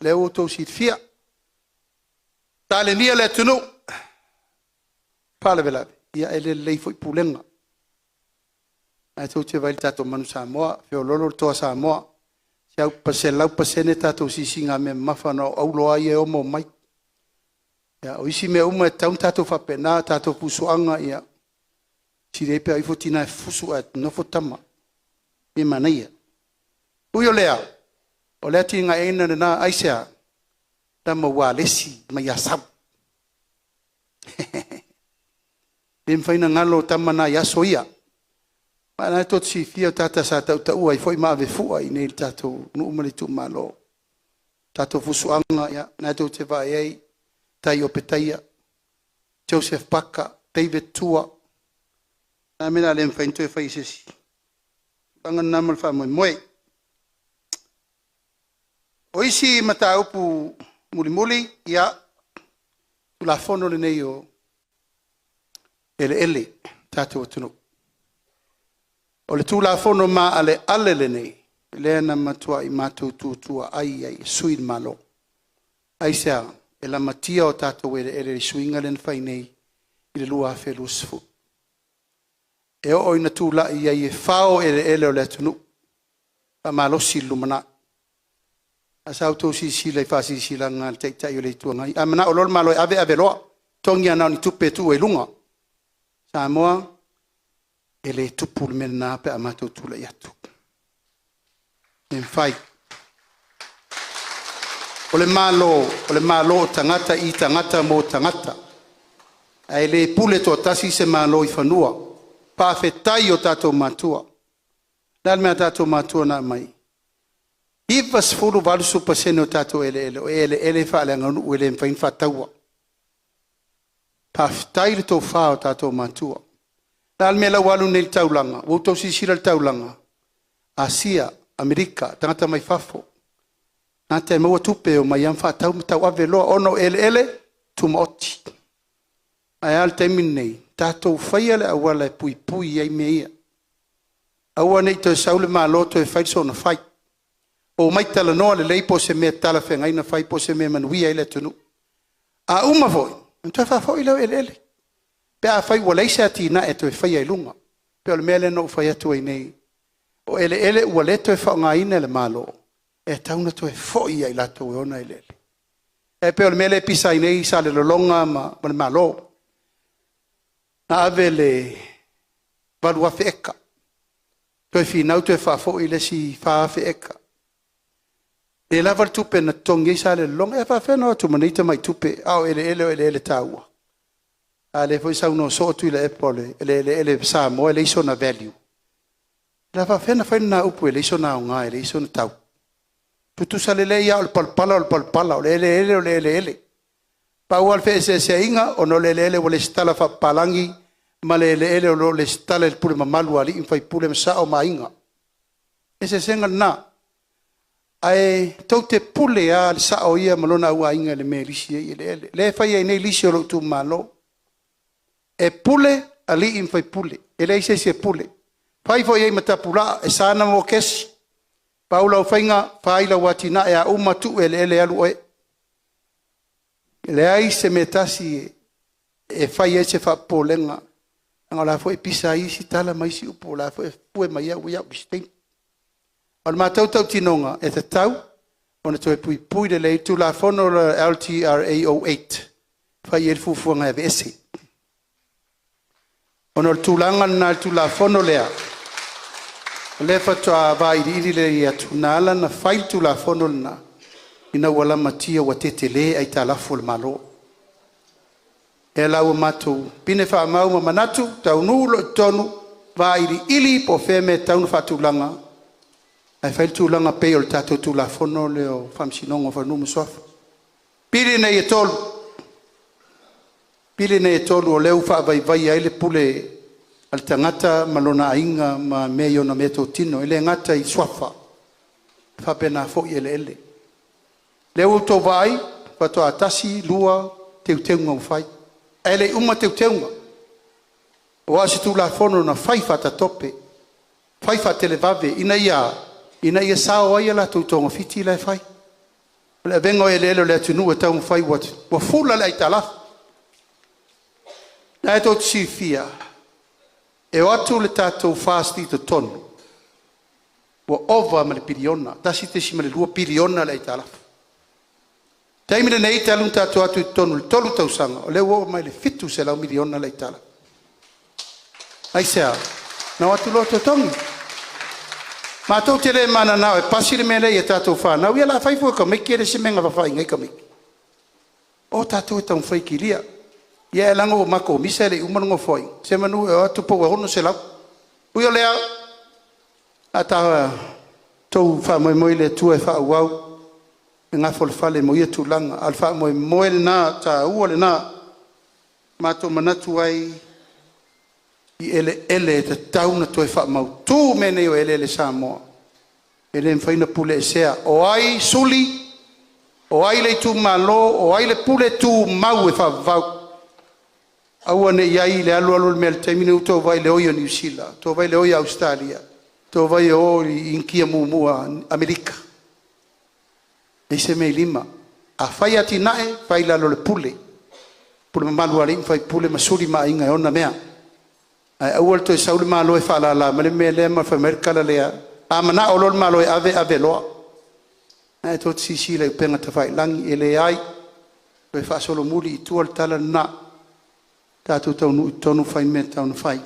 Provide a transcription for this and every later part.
Lea ua outou silafia, talenia le atunuu, faalavelave e le lelei foi pulega. Lena tou te vaai i le tatou manu Samoa, feoloolo le toa Samoa, 100% tatou siisiigamea mamafa na o auro lava ia e omo mai. O isi mea uma e tatau ona tatou faapena, o tatou fusuaga, ia sili ai pe a o ifo tina e fusu ae nofo tama, e manaia. Ui o lea, o le atinaeina lena, aisea? Tama ua alesi mai Asau. E le mafai ona galo tama na i aso ia. Aua o lena tou te silafia o tagata sa tautaua ai foi ma ave fua i inei i le tatou nuu ma le itumalo. Tatou fusuaga, ia o lena tou te vaai i ai, Tai Opetaia, Joseph Paka, David Tua, o le a le mea o le a le mafai ona toe fai e se isi? O le tulaga lena ma le faamoemoe. O isi mataupu mulimuli, ia, Tulafono lenei o Eleele a le tatou atunuu. O le Tulafono maaleale lenei lea na matuai matou tutuaai ai e sui le Malo. Aisea? E lamatia o tatou eleele i le suiga lea na fai nei i le 2020. E oo ina tulai ai e fao eleele o le atunuu, faamalosi i le lumanai. Ae sa outou silasila i faasilasilaga a le Taitai o le Itu Agai, a manao loa le Malo e ave, ave loa, totogi lava na o ni tupe e tuu ai i luga. Samoa, e le tupu le mea lena pe a matou tulai atu. E le mafai. O le Malo, o le Malo o tagata i tagata mo tagata. Ae le pule toatasi se Malo i fanua. Faafetai i o tatou matua. O le a le mea a tatou matua na aumai? E 90, 80% o tatou eleele, o eleele faaleaganuu e le mafai ona faataua. Faafetai i le tofa o tatou matua. O le a le mea la ua alu nei i le taulaga? Ua outou silasila i le taulaga? Asia, Amerika, tagata mai fafo, tagata e maua tupe e omai lava ma faatau ma tauave loa ona o eleele tumaoti. Ae a le taimi lenei? Tatou faia le auala e puipui ai mea ia. Aua ne i toe sau le Malo toe fai le soona fai. Omai talanoa lelei po o se mea talafeagai ona fai po o se mea e manuia ai le atunuu. A uma foi, ona toe faafoi lea o eleele pe afai ua leai se atinae e toe faia i luga. E pei o le mea lea na ou fai atu ai nei, o eleele ua le toe faaaogaina e le Malo, e tatau ona toe foi lava ia i latou e ona eleele. E pei o le mea lea e pisa ai nei Salelologa ma le Malo. Na ave le 8,000 eka, toe finau toe faafoi le isi 4,000 eka. Le lava le tupe na totogi ai Salelologa. E faapefea ona o atu ma nei tamai tupe, a o eleele o eleele taua. A o lea foi e saunoa soo Tuilaepa o le eleele Samoa e leai sona value. O le a faapefea ona fai lena upu e leai sona aoga e leai sona tau? Tutusa lelei lava o le palapala o le palapala, o le eleele o le eleele. Pau lava le feeseeseaiga, ona o le eleele ua resitala faapapalagi ma le eleele o lo o resitala i le pule mamalu a alii ma faipule ma sao ma aiga. O le eseesega lena. Ae tou te pule lava le sao ia ma lona auaiga i le mea e lisi ai eleele. Lea e fai ai nei lisi o lou itumalo. E pule alii ma faipule, e leai se isi e pule. Fai foi i ai ma tapulaa, e sa ona mokesi, pau lau faiga, fai lau atinae, a uma tuu eleele alu oe. E leai se mea e tasi e fai ai se faapopolega, leaga o la e foi e pisa ai isi tala ma isi upu, o la foi e pue mai au i isi taimi. A o le matou tautinoga, e tatau ona toe puipui lelei le Tulafono lea o le LTRA 08, e fai i ai le fuafuaga e aveese. Ona o le tulaga lena i le Tulafono lea, o lea faatoa vailiili lelei atu, na ala ona fai le Tulafono lena, ina ua lamatia ua tetele aitalafu a le Malo. O lea la ua matou pine faamau ma manatu, taunuu loa i totonu, vailiili po o fea le mea e tatau ona faatulaga, ae fai le tulaga e pei o le tatou Tulafono lea o Faamasinoga o Fanua ma Suafa. Pili nei e tolu, pili nei e tolu o lea ua faavaivaia ai le pule a le tagata ma lona aiga ma mea i ona meatotino, e le gata i suafa, ae faapena foi eleele. O lea ua outou vaai, faatoa tasi, lua teuteuga ua fai, ae le i uma teuteuga. Aua o se Tulafono na fai faatatope, fai faatelevave, ina ia a? Ina ia sao ai a latou togafiti la e fai. O le avega o eleele o le atunuu e taumafai ua fula le aitalafu. O lena tou te silafia e o atu le tatou FAST i totonu ua ova ma le piliona, $1.2 piliona le aitalafu. O le taimi lenei talu ona tatou o atu i totonu i le 3 tausaga, o lea ua oo mai i le $700 miliona le aitalafu. Aisea? Na o atu loa totogi. Matou te le mananao e pasi le mea lea i a tatou fanau, ia o le a fai foi e tamaiti, e le o se mea na fafaina ai tamaiti. O tatou e taumafai e kilia. Ae leaga ua matou misa e le i uma le Nofoaiga, semanu e o atu pau e $600. Ui o lea, o le a tatou faamoemoe i le Atua e faaauau le gafolafale mo ia tulaga. A o le faamoemoe lena taua lena ua matou manatu ai i eleele e tatau ona toe faamautu mea nei o eleele Samoa, e le mafai ona puleesea. O ai suli, o ai le itumalo, o ai le pule tumau e faavavau. Aua ne i i ai le alu alu o le mea i le taimi lenei ua outou vaai i le oi o Niu Sila, ua outou vaai i le oi o Ausetalia, ua outou vaai e o i Initia mumu a Amerika. E leai se mea i lima. A fai atinae, fai i lalo o le pule, pule mamalu a alii ma faipule ma suli ma aiga e ona mea. Ae aua le toe sau le Malo e faalala mai le mea lea ma fai mai le tala lea, a manao loa le Malo e ave, ave loa. O lena tou te silasila i upega tafailagi, e leai, toe faasolomuli i tua le tala lena. Tatou taunuu i totonu fai le mea e tatau ona fai.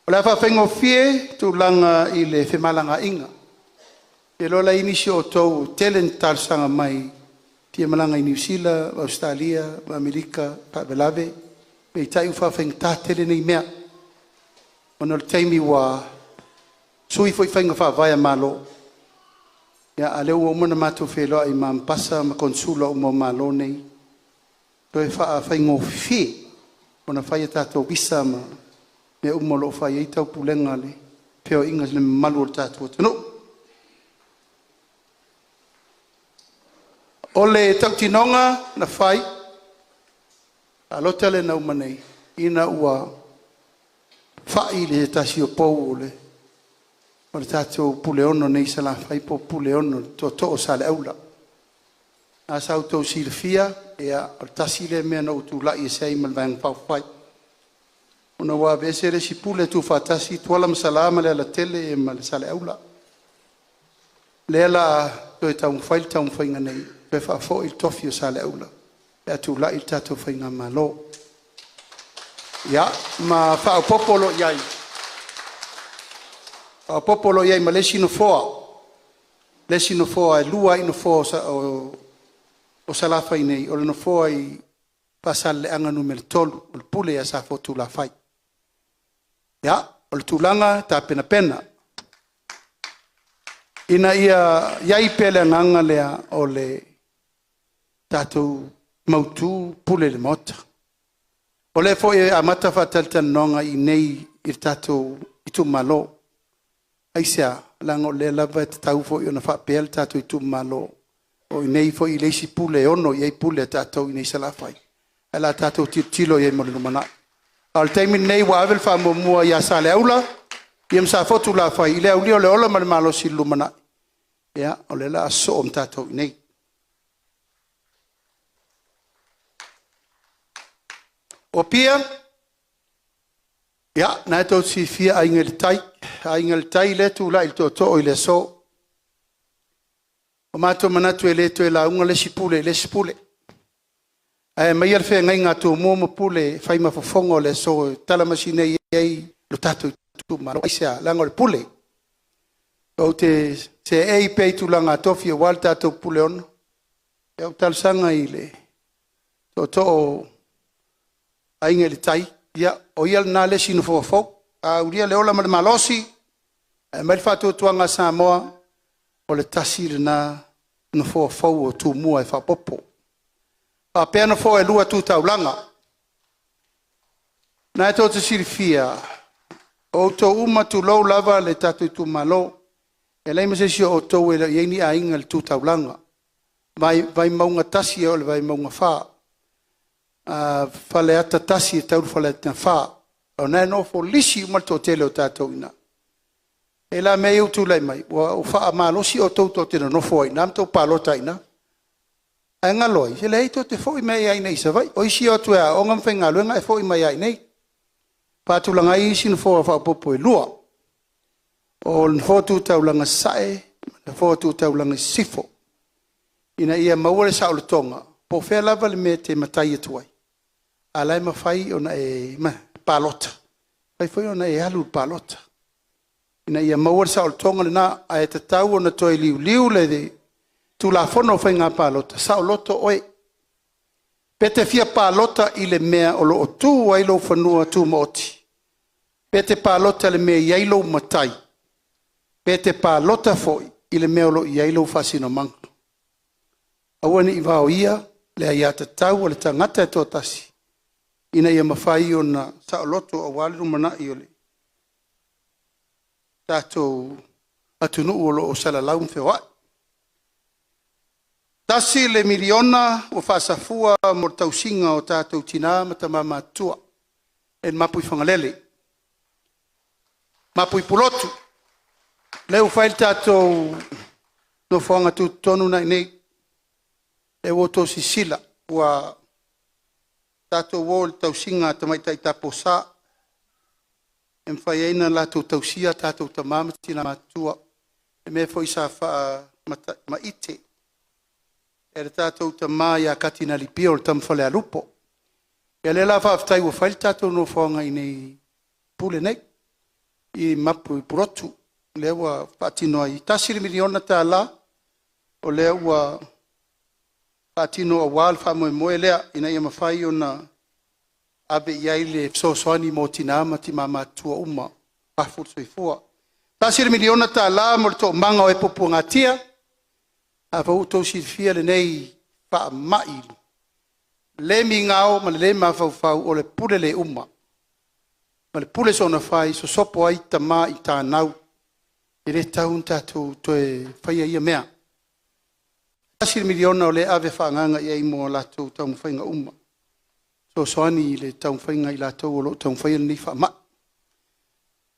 O le a faafaigofie tulaga i le femalagaaiga. Ou te iloa o la e i ai nisi o outou e tele ina talosaga mai e fia malaga i Niu Sila, Ausetalia ma Amerika, faalavelave peitai ua faafaigata tele nei mea ona o le taimi ua sui foi faiga faavae a Malo, a o lea ua uma ona matou feiloai ma Ambassador ma Konesula uma o Malo nei, toe faafaigofie ona fai a tatou visa ma mea uma o lo o fai ai taupulega a le feoaiga i le mamalu o le tatou atunuu. O le tautinoga na fai i le palota lea na uma nei, ina ua fai le tasi o pou o le tatou Puleono nei i Salafai po o Puleono le tootoo o Saleaula. O lena sa outou silafia, o le tasi lea mea na ou tulai ese ai ma le Vaega Faaupufai, ona ua aveese le isi Pule tuufaatasi Tuala ma Salã ma Lealatele ma le Saleaula. O lea o le a toe taumafai le taumafaiga nei e toe faafoi le tofi o Saleaula pe a tulai le tatou faigamalo. Ia, ma faaopoopo loa i ai, faaopoopo loa i ai ma le isi nofoa, le isi nofoa e 2 ai nofoa o Salafai nei, o le nofoa i Faasaleleaga Nu.3, o le pule ia Safotulafai. Ia, o le tulaga e tapenapena ina ia i ai pea le agaga lea o le tatou mautu pule i le Maota. O lea foi e amata faatalatalanoaga i inei i le tatou itumalo. Aisea? Leaga o lea lava e tatau foi ona faapea le tatou itumalo, o i inei foi le isi pule e ono i ai pule a tatou i inei i Salafai, ae o le a tatou tilotilo i ai mo le lumanai. A o le taimi lenei ua ave le faamuamua ia Saleaula ma Safotulafai i le aulia o le ola ma le malosi i le lumanai, ia o lea o le a sosoo ma tatou i inei. O Apia, ia, o lena tou te silafia Aiga i le Tai, Aiga i le Tai lea e tulai i le tootoo i le aso. Ua matou manatu e le toe lauga le isi Pule i le isi Pule, ae aumaia le feagaiga a Tumua ma Pule e fai ma fofoga o le aso e talamasina ai lo tatou itumalo. Aisea? Leaga o le pule. Ou te seei pea i tulaga tofi aua le tatou Puleono. Ia, ou te talosaga i le tootoo o Aiga i le Tai, ia o ia lena le isi nofoa fou. A aulia le ola ma le malosi ae aumai le faatuatuaga a Samoa, o le tasi lena nofoa fou o Tumua e faaopoopo. E faapea nofoa e 2 tu taulaga. O lena tou te silafia, o outou uma, tulou lava le tatou itumalo, e leai ma se isi o outou e le o i ai ni aiga i le tu taulaga, mai Vaimauga 1 e oo i le Vaimauga 4, Faleata 1 e tau i le Faleata 4, o lena e nofo lisi uma le toatele o tatou i ina. E i ai la mea ia ua tulai mai, ua faamalosi outou tou te nonofo ai i ina ma tou palota ai i ina. Ae galo ai, e leai tou te foi mai lava i Savaii. O isi e o atu e aooga ma faigaluega ae foi mai lava i inei. E faatulaga ai isi nofoa faaopoopo e 2. O le nofoa tu taulaga i Sasae, ma le nofoa tu taulaga i Sisifo, ina ia maua le saolotoga, po o fea lava le mea e te matai atu ai, a o la e mafai ona e palota, e mafai foi ona e alu i le palota, ina ia maua le saolotoga lena. Ae tatau ona toe liuliu le Tulafono o Faiga Palota, saoloto oe, pe te fia palota i le mea o lo o tu ai lou fanua tumaoti, pe te palota i le mea e i ai lou matai, pe te palota foi i le mea o lo o i ai lou faasinomaga. Aua ne i vaoia le aiatatau a le tagata e toatasi, ina ia mafai ona saoloto aua le lumanai o le tatou atunuu o lo o salalau ma feoai. E $1 miliona ua faasafua mo le tausiga o tatou tina ma tama matutua i le Mapuifagalele, mapu i Pulotu. O lea ua fai le tatou nofoaga tutotonu lena e i inei, o lea ua outou silasila, ua tatou o i le tausiga a tamaitai taupousa, e mafai ai ona latou tausia a tatou tama ma tina matutua, le mea foi sa faamaite e le tatou tama ia Katinali Pio le tama Falealupo. Ia o lea la faafetai ua fai le tatou nofoaga i inei i Pule nei i mapu i Pulotu, lea ua faatino ai. E $1 miliona o lea ua faatino aua le faamoemoe lea ina ia mafai ona ave i ai le fesoasoani mo tina ma tama matutua uma ua mafua le soifua. E $1 miliona mo le toomaga o e puapuagatia, o lena foi ua outou silafia lenei faamai le migao ma le le mafaufau o le pule le uma ma le pule soona fai, sosopo ai tama i tanau, e le tatau ona tatou toe faia ia mea. $1 miliona o lea e ave faaagaaga i ai mo a latou taumafaiga uma, e fesoasoani i le taumafaiga a i latou o lo o taumafaia lenei faamai.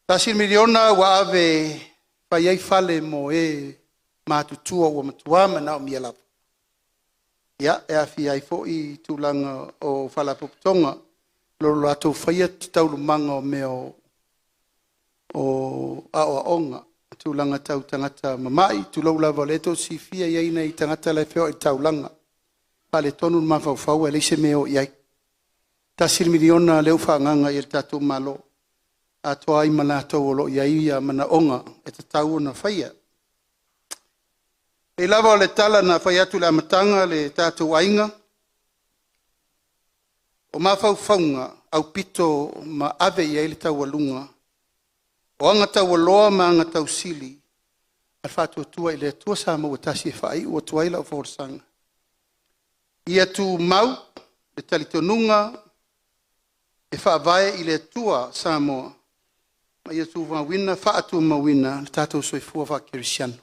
$1 miliona ua ave e fai ai fale mo e matutua ua matua manaomia lava, e aofia ai foi tulaga o faalapotopotoga o lo o latou faia taualumaga o mea o aoaoga i tulaga tau tagata mamai, tulou lava o lea tou te silafia e i ai nai tagata la e feoai i le taulaga, faaletonu le mafaufau ae leai se mea e o i ai. $1 miliona lea ua faaagaaga i ai le tatou Malo, atoa ai ma latou o lo o i ai manaoga e tatau ona faia. E pei lava o le tala na fai atu i le amataga le tatou aiga, o mafaufauga aupito ma ave i ai le taualuga o aga taualoa ma aga tausili a le Faatuatua i le Atua Samoa ua Tasi e faaiu atu ai lau folasaga, ia tumau le talitonuga e faavae i le Atua Samoa ma ia faatumauina le tatou soifua faakerisiano.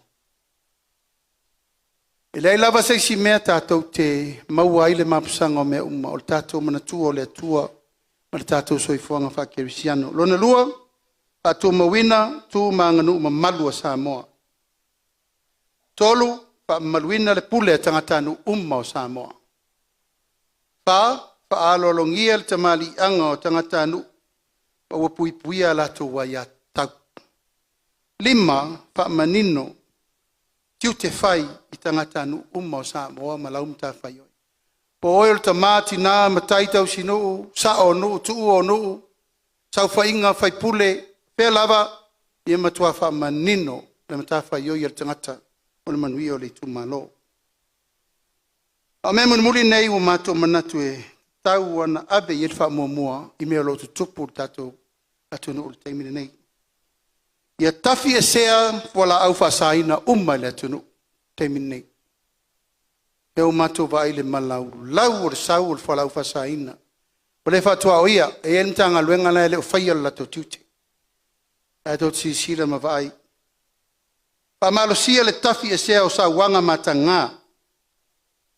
E leai lava se isi mea tatou te maua ai le mapusaga o mea uma, o le tatou manatua o le Atua ma le tatou soifuaga faakerisiano. Lona lua, faatumauina tu ma aganuu mamalu a Samoa. Tolu, faamamaluina le pule a tagatanuu uma o Samoa. Fa, faaaloalogia le tamaliiaga o tagatanuu ma ua puipuia a latou aiatatau. Lima, faamanino tiute fai i tagatanuu uma o Samoa ma lau matafaioi. Po o oe o le tama, tina, matai, tausinuu, sao o nuu, tuua o nuu, saofaiga a sui usufono, o fea lava, ia matua faamanino le matafaioi a le tagata mo le manuia o le itumalo. A o mea mulimuli nei ua matou manatu e tatau lava ona ave i ai le faamuamua i mea o lo o tutupu i le tatou atunuu i le taimi lenei. Ia tafiesea fualaau faasaina uma i le atunuu i le taimi lenei. O lea ua matou vaai i le malaulau o le sau o le fualaau faasaina, ua le faatuaoia. E i ai le Matagaluega la e le o faia lo latou tiute. O lena tou te silasila ma vaai. Faamalosia le tafiesea o sauaga mataga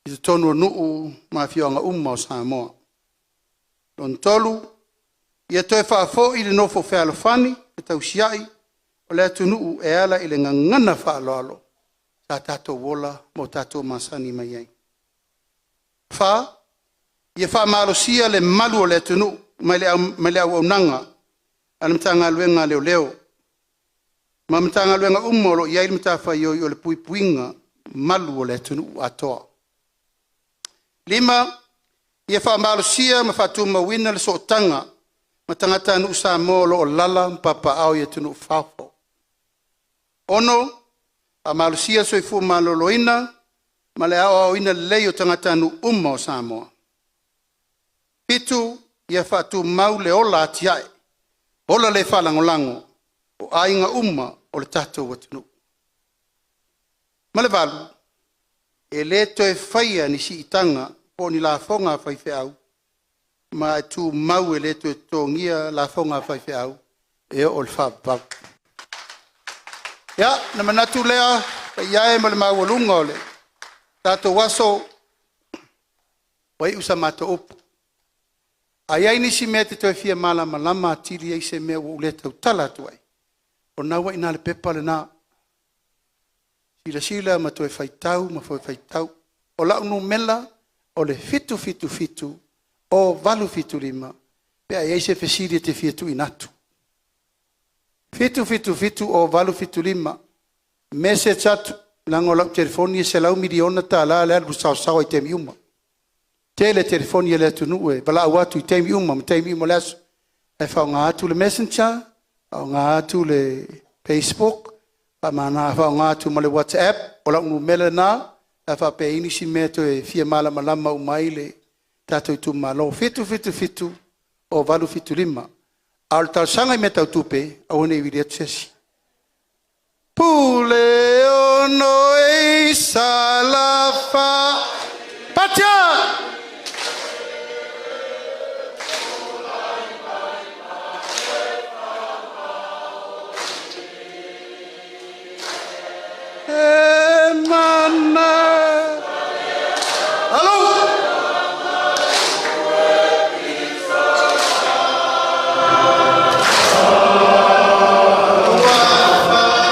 i totonu o nuu ma afioaga uma o Samoa. Lona tolu, ia toe faafoi le nofo fealofani, fetausiai o o le atunuu e ala i le gagana faaaloalo sa tatou ola ma o tatou masani mai ai. 4. Ia faamalosia le malu o le atunuu mai le auaunaga a le Matagaluega a Leoleo ma Matagaluega uma o lo o i ai le matafaioi o le puipuiga malu o le atunuu atoa. 5. Ia faamalosia ma faatumauina le sootaga ma tagatanuu Samoa o lo o alaala ma papaaao i atunuu i fafo. 6. Faamalosia le soifua maloloina ma le aoaoina lelei o tagatanuu uma o Samoa. 7. Ia faatumau le ola atiae, ola le faalagolago o aiga uma o le tatou atunuu. Ma le 8. E le toe faia ni siitaga po o ni lafoga a faifeau, ma e tumau e le toe totogia lafoga a faifeau e oo i le faavavau. Ia, ona manatu lea le paia e ma le maualuga o le tatou aso, ua iu sa matou upu. A i ai nisi mea e te toe fia malamalama atili ai i se mea ua ou le tautala atu ai, o lena ua i ina le pepa lena, silasila ma toe faitau ma toe faitau. O lau numera o le 777 0875 pe a i ai se fesili e te fia tuuina atu. 777 0875, message atu leaga o lau telefoni e $100 miliona le alu i le saoasaoa i taimi uma. E tele telefoni a le atunuu e valaau atu i taimi uma ma taimi uma o le aso, ae faaaoga atu le messenger, faaaoga atu le facebook, faaaoga atu ma le WhatsApp, o lau numera lena pe a faapea e i ai nisi mea e toe fia malamalama uma ai le tatou itumalo. 777 0875. A o le talosaga i mea tau tupe, aua ne i vili atu se isi. Puleono e i Salafai. Patia! E mana! Aluu! Ua fai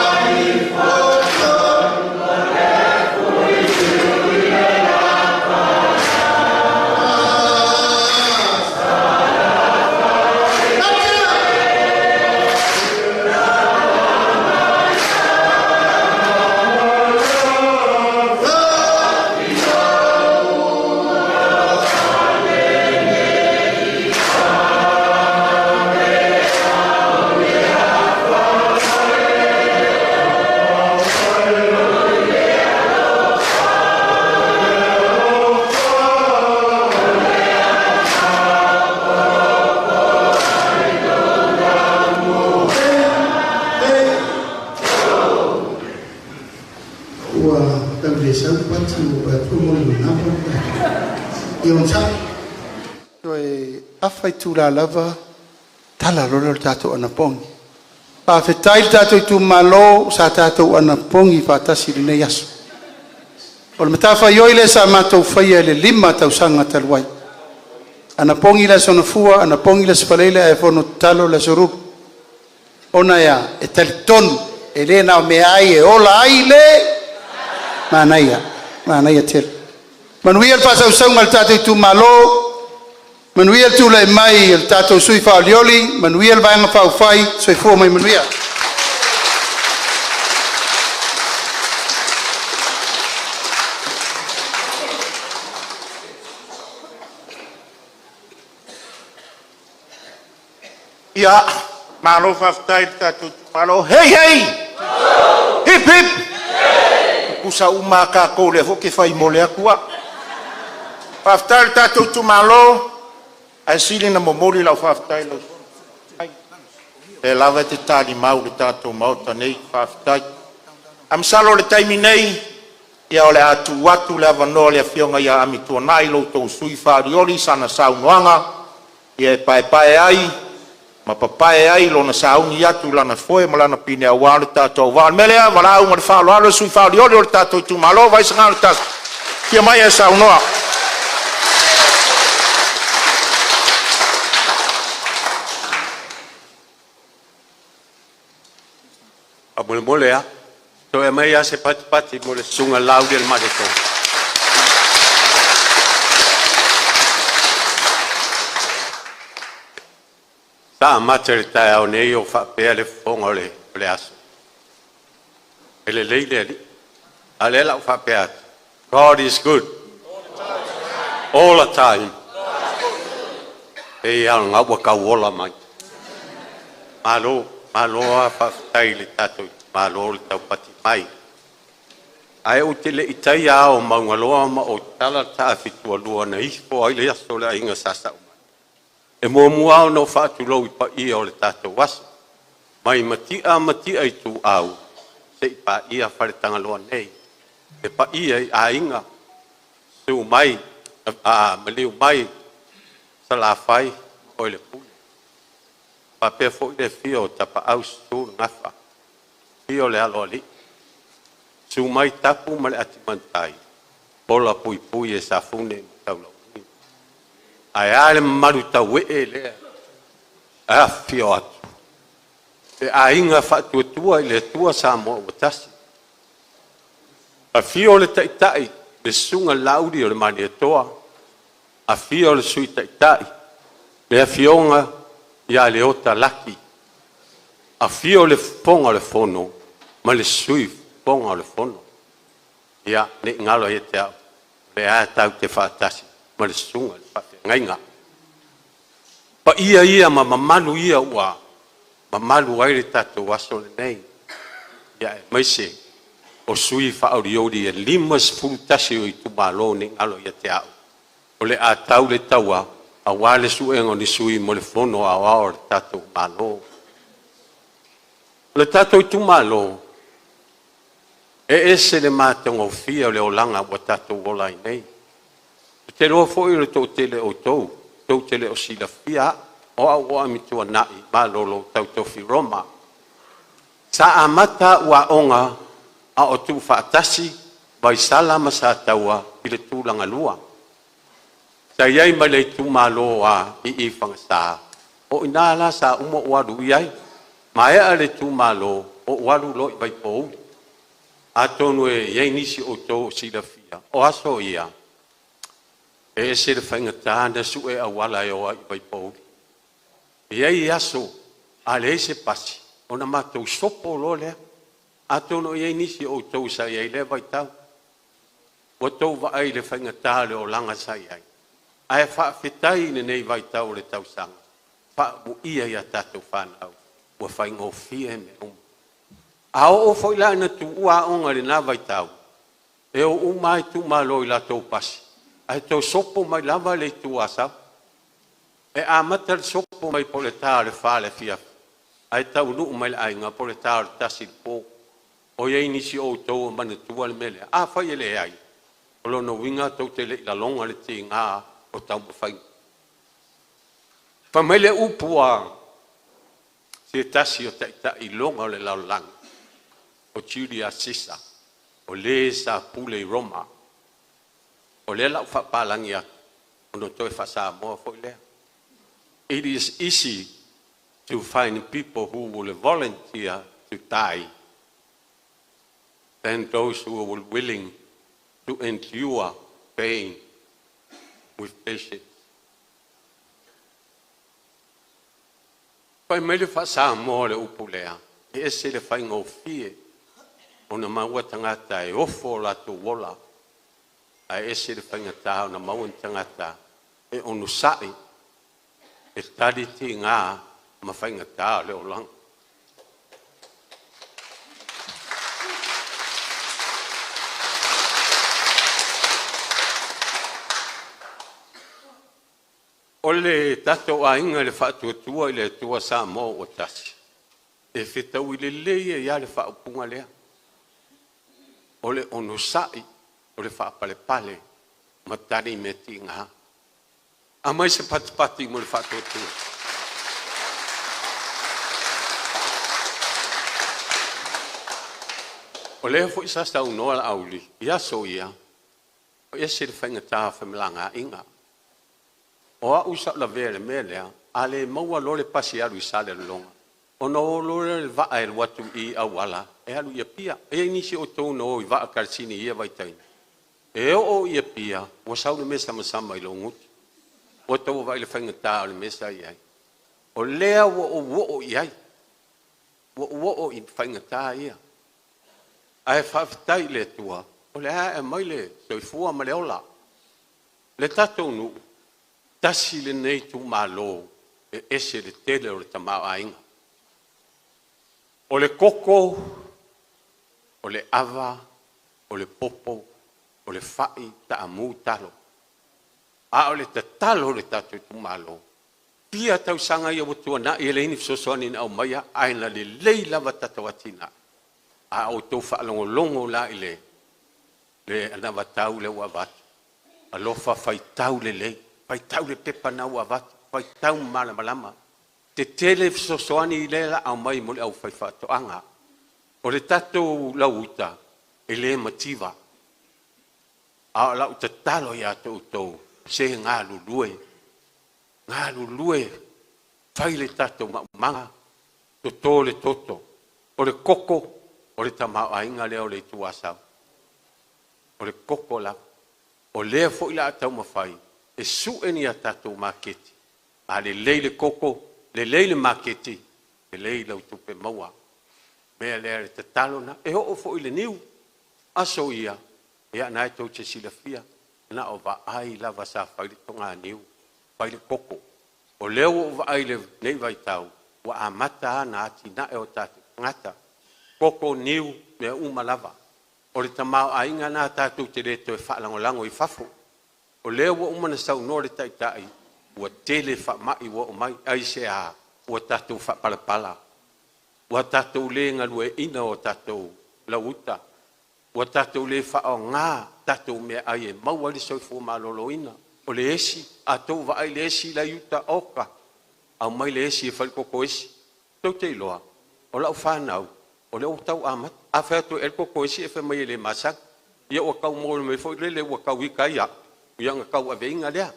Ua tau le sau le pati ua ou vaai atu ua molimolima. Ia onosai. Toe afa itula lava tala loa lea o le tatou anapogi. Faafetai le tatou itumalo sa tatou anapogi faatasi i lenei aso. O le matafaioi lea sa matou faia i le 5 tausaga talu ai, anapogi le Aso Gafua, anapogi le Aso Faraile ae fono tatalo le Aso Lulu. Ona e a? E talitonu e le na o meaai e ola ai le manaia, manaia tele. Manuia le faasausauga a le tatou itumalo, manuia le tulai mai o le tatou sui usufono faaolioli, manuia le Vaega Faaupufai. Soifua ma ia manuia. Ia, malo faafetai i le tatou itumalo. Hei hei! Hip hip! Tutusa uma lava tatou, o lea foi ou te fai mole atu au. Faafetai i le tatou itumalo, ae sili ona momoli lau faafetai i lau Afioga i le Fofoga Fetalai, o lea lava e te talimau i le tatou Maota nei. Faafetai. Ae masalo o le taimi nei, ia o le a tuu atu le avanoa i le Afioga ia Amituanai, lo outou sui usufono faaolioli i sana saunoaga e paepae ai ma papae ai lona sauni atu i lana foe ma lana pine aua lo tatou auvaa. O le mea lea, valaau ma le faaaloalo le sui usufono faaolioli o le tatou itumalo o Vaisigano 1, afio mai e saunoa. Faamolemole a. Toe aumai lava se patipati mo le Susuga i le Laaulialemalietoa. Sa amata i le taeao nei o faapea le fofoga o le aso, e lelei le Alii. A o lea o le a ou faapea atu, God is good all the time. E pei lava o lena ua tau ola mai. Malo, malo lava faafetai i le tatou itumalo le taupati mai. Ae ou te le i taia ao o maugaloa ma ou tatala le taafitualua na ifo ai le aso o le aiga Sa Saumani, e muamua lava ona ou faatulou i paia o le tatou aso, mai Mati'a ma Matia Ituau seia paia Faletagaloa nei. Le paia i Aiga, susu mai, maliu mai Salafai ma oe Lepule, faapea foi le afio o Tapaau, susu le Gafa, afio le Aloalii, susu mai Tapu ma le Atimatai, hola puipui e Safune ma Taulauniu. Ae a le mamalu tauee lea e afifio atu, le Aiga Faatuatua i le Atua Samoa ua Tasi, afio le Taitai le Susuga i le Lauli o le Malietoa, afio le Sui Taitai, le Afioga ia Leota Laki, afio le Fofoga o le Fono ma le Sui Fofoga o le Fono. Ia, ne i galo ia te au, o lea lava tatou te faatasi ma le susuga i le faafeagaiga. O paia ia ma mamalu ia ua mamalu ai le tatou aso lenei, aemaise o sui faaolioli e 51 o itumalo, ne i galo ia te au, o le a tau le taua aua le suega o ni sui mo le Fono Aoao a le tatou Malo. O le tatou itumalo, e ese le matagofie o le olaga ua tatou ola ai nei. Ou te iloa foi o le toatele o outou tou te le o silafia au, o au o Amituanai Malolo Tautofi Roma. Sa amata au aoga a o tuufaatasi Vaisala ma Sataua i le Tulagalua. Sa i ai ma le itumalo i i Fagasa, o i ina la sa uma ou alu i ai. Maea le itumalo, ou alu loa i Vaipouli. Atonu e i ai nisi o outou o silafia, o aso ia, e ese le faigata ona sue auala e o ai i Vaipouli. E i ai aso a leai se pasi, ona matou sopo loa lea. Atonu e i ai nisi o outou sa i ai i lea vaitau, ua outou vaai i le faigata o le olaga sa i ai, ae faafetai i lenei vaitau o le tausaga, faaamuia i a tatou fanau ua faigofie mea uma. A oo foi la ina tuua aoga i lena vaitau, e o uma lava itumalo i latou pasi, ae toe sopo mai lava le Itu Asau. E amata le sopo mai po o le ta o le 4 i le afiafi, ae taunuu mai i le aiga po o le ta o le 1 i le po. O i ai nisi o outou o manatua le mea lea? Afai e leai, o lona uiga tou te le i lagona le tiga o taumafaiga. Fai mai le upu a se tasi o taitai iloga o le lalolagi, o Julius Caesar, o le sa pule i Roma. O lea o le a ou faapalagi atu, ona toe faa-Samoa foi lea. It is easy to find people who will volunteer to die than those who are willing to endure pain with patience. Fai mai le faa-Samoa o le upu lea, e ese le faigofie ona maua tagata e ofo o latou ola, ae ese le faigata ona maua ni tagata e onosai e tali tiga ma faigata o le olaga. O le tatou aiga i le Faatuatua i le Atua Samoa ua Tasi, e fetaui lelei ai lava le faaupuga lea, o le onosai, o le faapalepale ma tali mea tiga. Aumai se patipati mo le faatuatua. O lea foi sa saunoa Laauli i aso ia, e ese le faigata o femalagaaiga. O au sa ou lavea i le mea lea, a le maua loa le pasi e alu i Salelologa, Ona o loa lea o le vaa e alu atu i auala e alu i Apia. E i ai nisi o outou na o i vaa kalasini i ia vaitaimi, e oo i Apia ua sau le mea samasama i lou gutu. Ua outou vaai i le faigata o le mea sa i ai. O lea ua ou oo i ai, ua ou oo i faigata ia. Ae faafetai i le Atua o lea e aumai le soifua ma le ola. Le tatou nuu, tasi lenei itumalo e ese le tele o le tamaoaiga. O le koko, o le ava, o le popo, o le fai, taamu, talo. A o le tatalo a le tatou itumalo, fia tausaga ia ua tuanai e leai ni fesoasoani na aumaia, ae na lelei lava tatou atinae. A outou faalogologo la i le anavatau lea ua avatu, alofa faitau lelei, faitau le pepa lena ua avatu, faitau ma malamalama. Tetele fesoasoani lea o le a aumai mo le aufaifaatoaga. O le tatou lauuta, e le mativa, a o lau tatalo ia te outou, se galulue, galulue, fai le tatou maumaga, toto le toto. O le koko, o le tamaoaiga lea o le Itu Asau, o le koko lava. O lea foi o le a taumafai e sue ni a tatou maketi. A lelei le koko, lelei le maketi, lelei lau tupe maua. O le mea lea o le tatalo lena. E oo foi i le niu, aso ia, ia o lena tou te silafia, na o vaai lava sa fai le toganiu, fai le koko. O lea ua ou vaai i lenei vaitau, ua amata lava ona atinae o tatou tagata, koko, niu, mea uma lava. O le tamaoaiga lena tatou te le toe faalagolago i fafo. O lea ua uma ona saunoa le Taitai, ua tele faamai ua oo mai. Aisea? Ua tatou faapalepala, ua tatou le galueaiina o tatou lauuta, ua tatou le faaaoga tatou meaai e maua ai le soifua maloloina. O le esi, a outou vaai i le esi la e i uta, oka, aumai le esi e fai le koko esi. Tou te iloa, o lau fanau, o lea ua tau amata. A fai atu e ai le koko esi e fai mai e le masani. Ia ua tau maua mai foi lele ua tau ita ai au, ia ona tauaveina lea.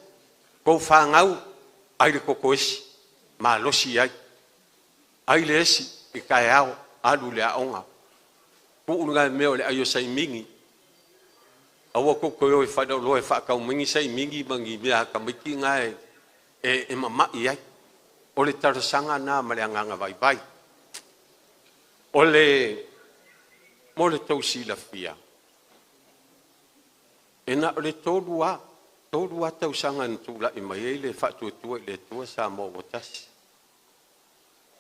Tou fanau, ai le koko esi, malosi ai. Ai le esi i taeao, alu i le aoga. Tuu lena mea o le ai o saimini. Aua tou te o e faleoloa e faatau mai ni saimini ma ni mea a tamaiti na e mamai ai. O le talosaga lena ma le agaga vaivai. O le mo le tou silafia, e na o le 3 lava, 3 lava tausaga na tulai mai ai le Faatuatua i le Atua Samoa ua Tasi.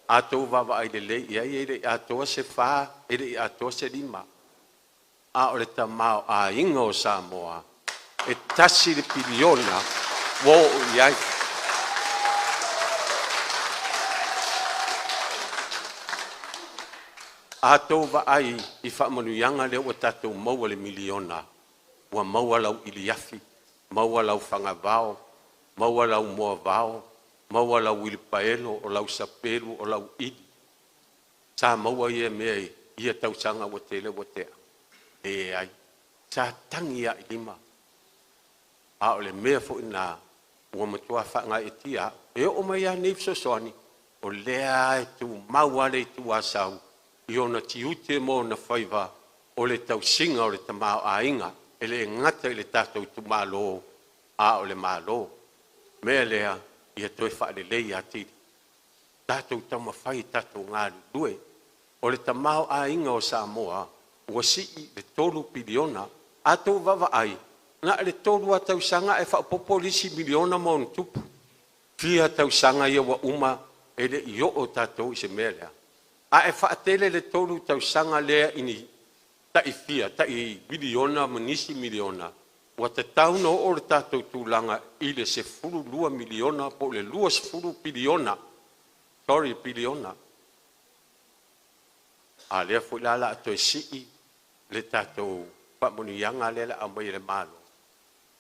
A outou vaavaai lelei i ai, e le i atoa se 4, e le i atoa se 5, a o le tamaoaiga o Samoa e $1 piliona ua oo i ai. A outou vaai i faamanuiaga lea ua tatou maua i le miliona, ua maua lau iliafi, maua lau fagavao, maua lau moavao, maua lau uilipaelo, o lau sapelu, o lau ili. Sa maua ia mea i ia tausaga ua tele ua tea? Leai, sa tagi lava i lima. A o le mea foi lena ua matua faagaeetia au. E oo mai lava nei fesoasoani, o lea lava e tumau lava le Itu Asau i ona tiute ma ona faiva o le tausiga o le tamaoaiga, e le gata i le tatou itumalo a o le Malo. O le mea lea, ia toe faalelei atili, tatou taumafai e tatou galulue. O le tamaoaiga o Samoa ua sii i le $3 piliona. A outou vaavaai, na o le 3 lava tausaga ae faaopoopo le isi miliona ma ona tupu. Fia tausaga ia ua uma e le i oo tatou i se mea lea? A e faatele le 3 tausaga lea i ni tai fia, tai miliona ma nisi miliona, ua tatau ona oo le tatou tulaga i le $12 miliona po o le $20 piliona, sorry piliona. A o lea foi la o le a toe sii le tatou faamanuiaga lea o le a aumai e le Malo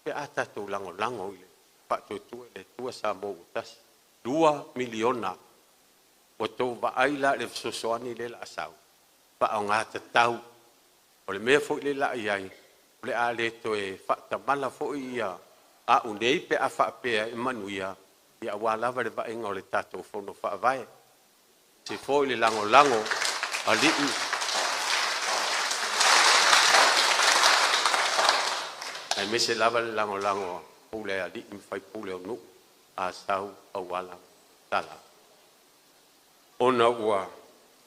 pe a tatou lagolago i le Faatuatua i le Atua Samoa ua Tasi. $2 miliona. Ua outou vaai la i le fesoasoani lea o le a sau, faaaoga tatau. O le mea foi lea o le a i ai, o le a le toe faatamala foi au nei pe a faapea e manuia, aua lava le vaaiga o le tatou Fono Faavae. Se foi le lagolago alii aemaise lava le lagolago a pule a alii ma faipule o nuu, Asau, Auala, Sala, ona ua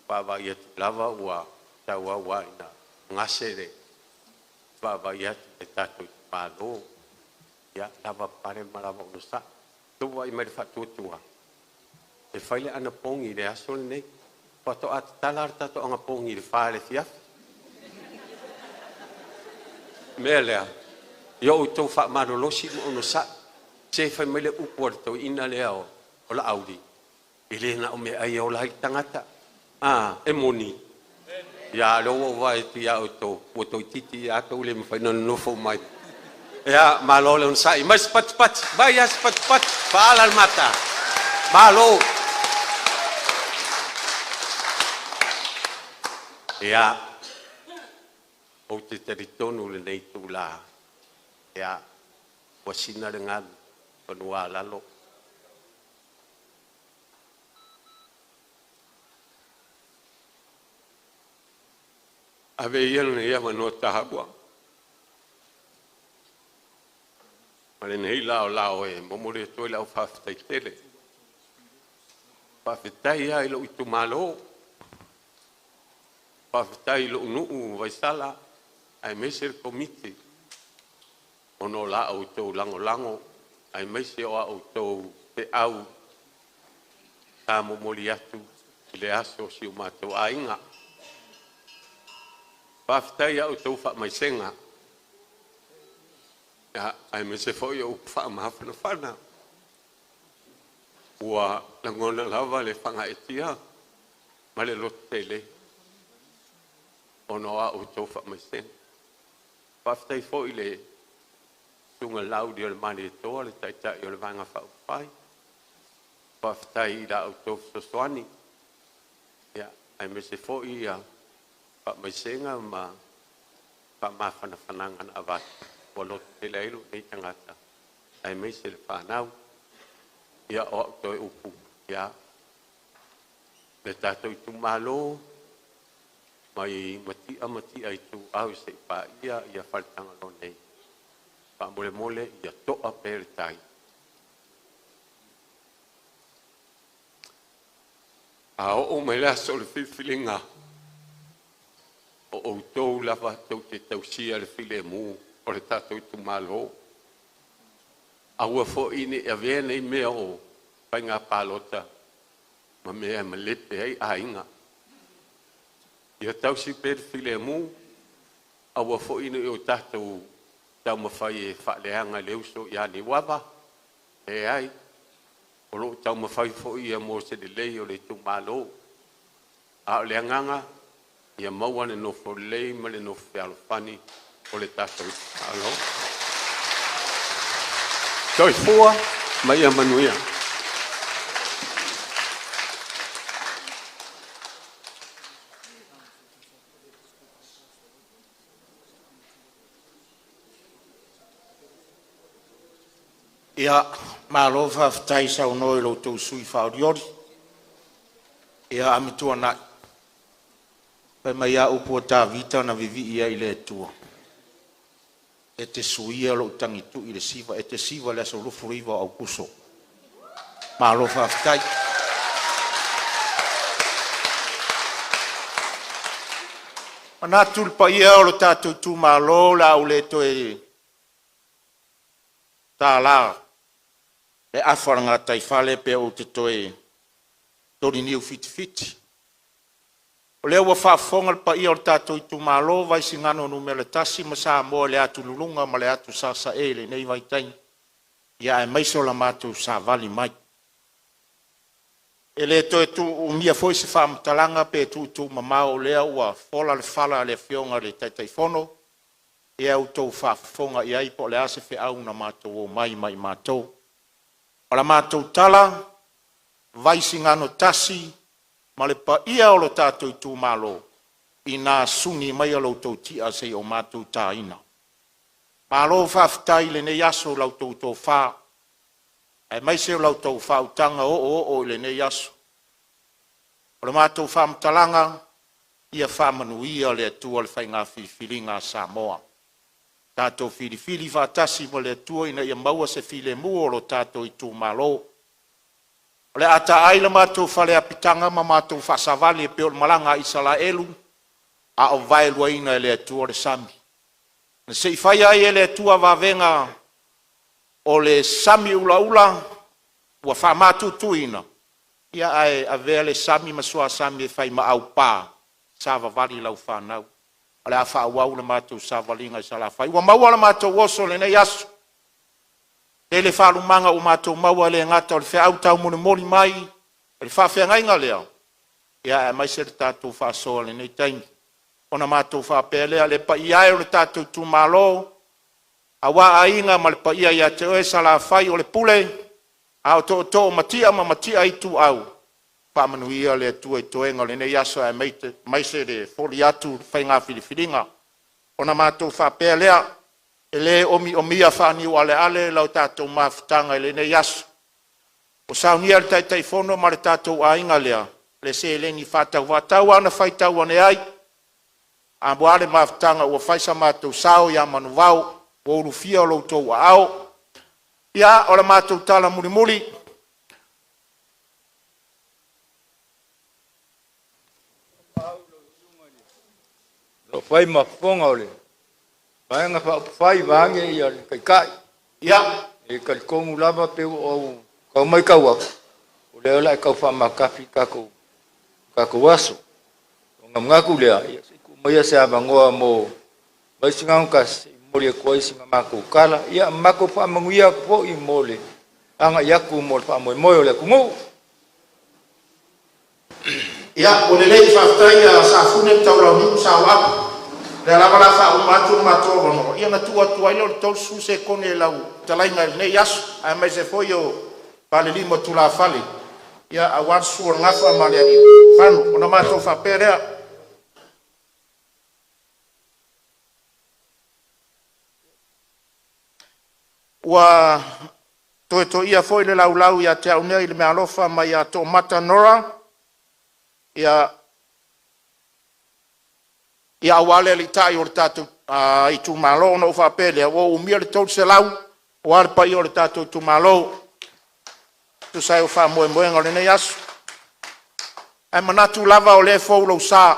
vaavaai atu lava ua tauau lava ina gase le vaavaai atu i le tatou itumalo. Ia lavapapale ma lava onosai. Ua outou vaai mai i le faatuatua, e fai le anapogi i le aso lenei, faatoa tatala le tatou anapogi i le 4 i le afiafi. O le mea lea, ia outou faamalolosi ma onosai. Se fai mai le upu a le toeaina lea o Laauli, e le na o meaai e ola ai le tagata. A, e moni? Ia, a o lea ua ou vaai atu ia outou, ua toeitiiti lava outou le mafai ona nonofo mai. Ia, malo le onosai, mai se patupatu, mai lava se patupatu, faaala le mata. Malo. Ia, ou te talitonu i lenei itula, ia, ua sina le galu i fanua a lalo, Avea ia lenei avanoa taua ma lenei laolao e momoli atu ai lau faafetai tele. Faafetai lava i lou itumalo, faafetai i lou nuu o Vaisala aemaise le Komiti ona o la outou lagolago aemaise o a outou feau sa momoli atu i le aso o si o matou aiga. Faafetai i a outou faamaisega, aemaise foi o upu faamafanafana. Ua lagona lava le faagaeetia ma le lototele ona o a outou faamaisega. Faafetai foi i le Susuga i le Laaulialemalietoa, le Taitai o le Vaega Faaupufai, faafetai i la outou fesoasoani, aemaise foi faamaisega ma faamafanafanaga na avatu ua lototele ai lou nei tagata aemaise le fanau. Ia, o au toe upu, ia, le tatou itumalo mai Matia ma Matia Ituau seia paia ia Faletagaloa nei, faamolemole ia toa pea le tai. A oo mai le aso o le filifiliga, o outou lava tou te tausia le filemu o le tatou itumalo. Aua foi ne i avea nei mea o faiga palota ma mea e malepe ai aiga. Ia tausi pea le filemu, aua foi ne i o tatou taumafai e faaleaga le uso ia Niuava, leai, o lo o taumafai foi ia mo se lelei o le itumalo. A o le agaga, ia maua le nofo lelei ma le nofo fealofani o le tatou itumalo. Soifua ma ia manuia. Ia, malo faafetai saunoa i lo outou sui usufono faaolioli. Ia Amituanai, fai mai lava upu a Tavita na vivii ai i le Atua, e te suia lou tagitui i le siva. E te siva i le aso 29 o Aokuso. Malo faafetai. E manatu le paia o lo tatou itumalo o le a ou le toe tala le afa o le gataifale pe ou te toe toliniu fitifiti. O lea ua faafofoga le paia o le tatou itumalo o Vaisigano Nu.1 ma Samoa i le atululuga ma le atusasae i lenei vaitaimi, aemaise o le matou savali mai. E le toe uumia foi se faamatalaga pe tuutuumamao, o lea ua fola le fala a le Afioga i le Taitaifono, ia outou faafofoga i ai po o le a se feau na matou omai ma i matou. O le matou tala, Vaisigano 1 ma le paia o lo tatou itumalo, ina suni maia lo outou ti'a se i o matou taina. Malo faafetai i lenei aso i la outou tofa aemaise o la outou faautaga oooo i lenei aso. O le matou faamatalaga, ia faamanuia le Atua i le faiga filifiliga a Samoa. Tatou filifili faatasi ma le Atua ina ia maua se filemu o lo tatou itumalo. O le a taai le matou fale apitaga ma matou faasavali e pei o le malaga a Isalaelu a o vaeluaina e le Atua le sami. Na se i fai ai e le Atua vavega o le sami ulaula ua faamatutuina, ae avea le sami ma suasami e fai ma aupa, savavali lau fanau. O le a faaauau le matou savaliga i Salafai. Ua maua lo matou oso i lenei aso, tele faalumaga ua matou maua e le gata o le feau taumolimoli mai o le faafeagaiga lea, aemaise le tatou faasoa i lenei taimi. Ona matou faapea lea, le paia e o le tatou itumalo aua Aiga ma le paia ia te oe Salafai o le Pule, a o Tootoo o Matia ma Matia Ituau, faamanuia le Atua i toega o lenei aso aemaise le foli atu i le faiga filifiliga. Ona matou faapea lea, e le omiomia faaniualeale la tatou mafutaga i lenei aso, ua saunia e le Taitaifono ma le tatou aiga lea le seleni faatau faatau lava ona faitau ane ai aua le mafutaga ua fai so matou sao ia Manuvao, ua ulufia lo outou aao. Ia, o le matou tala mulimuli, o fai ma fofoga o le Vaega Faaupufai vaeane le Taitai. E talitonu lava pei ua ou tau matau atu, o lea o le a e tau faamatafi le tatou aso. Ona manatu lea, ia se i tuu maia se avanoa mo Vaisigano 1 e momoli atu ai sina matou tala, ia matou faamanuia atu foi mo le agai atu mo le faamoemoe o le atunuu. Ia, ua lelei, faafetai ia Safune ma Taulauniu ma Sauapu. O lea lava o le a faauma atu le matou avanoa, ia ona tuu atu ai lea o le 30 sekone i lau fetalaiga i lenei aso, aemaise foi o Falelima o tulafale aua le susu o le Gafa ma Lealiifano. Ona matou faapea lea, ua toe toia foi le laulau ia te au nei i le meaalofa mai ia Toomata Nora ia aua le aliitai o le tatou itumalo. Ona ou faapea lea, ua ou umia le $300 aua le paia o le tatou itumalo e tusa ai o faamoemoega o lenei aso. Ae manatu lava o lea e fou lou sa,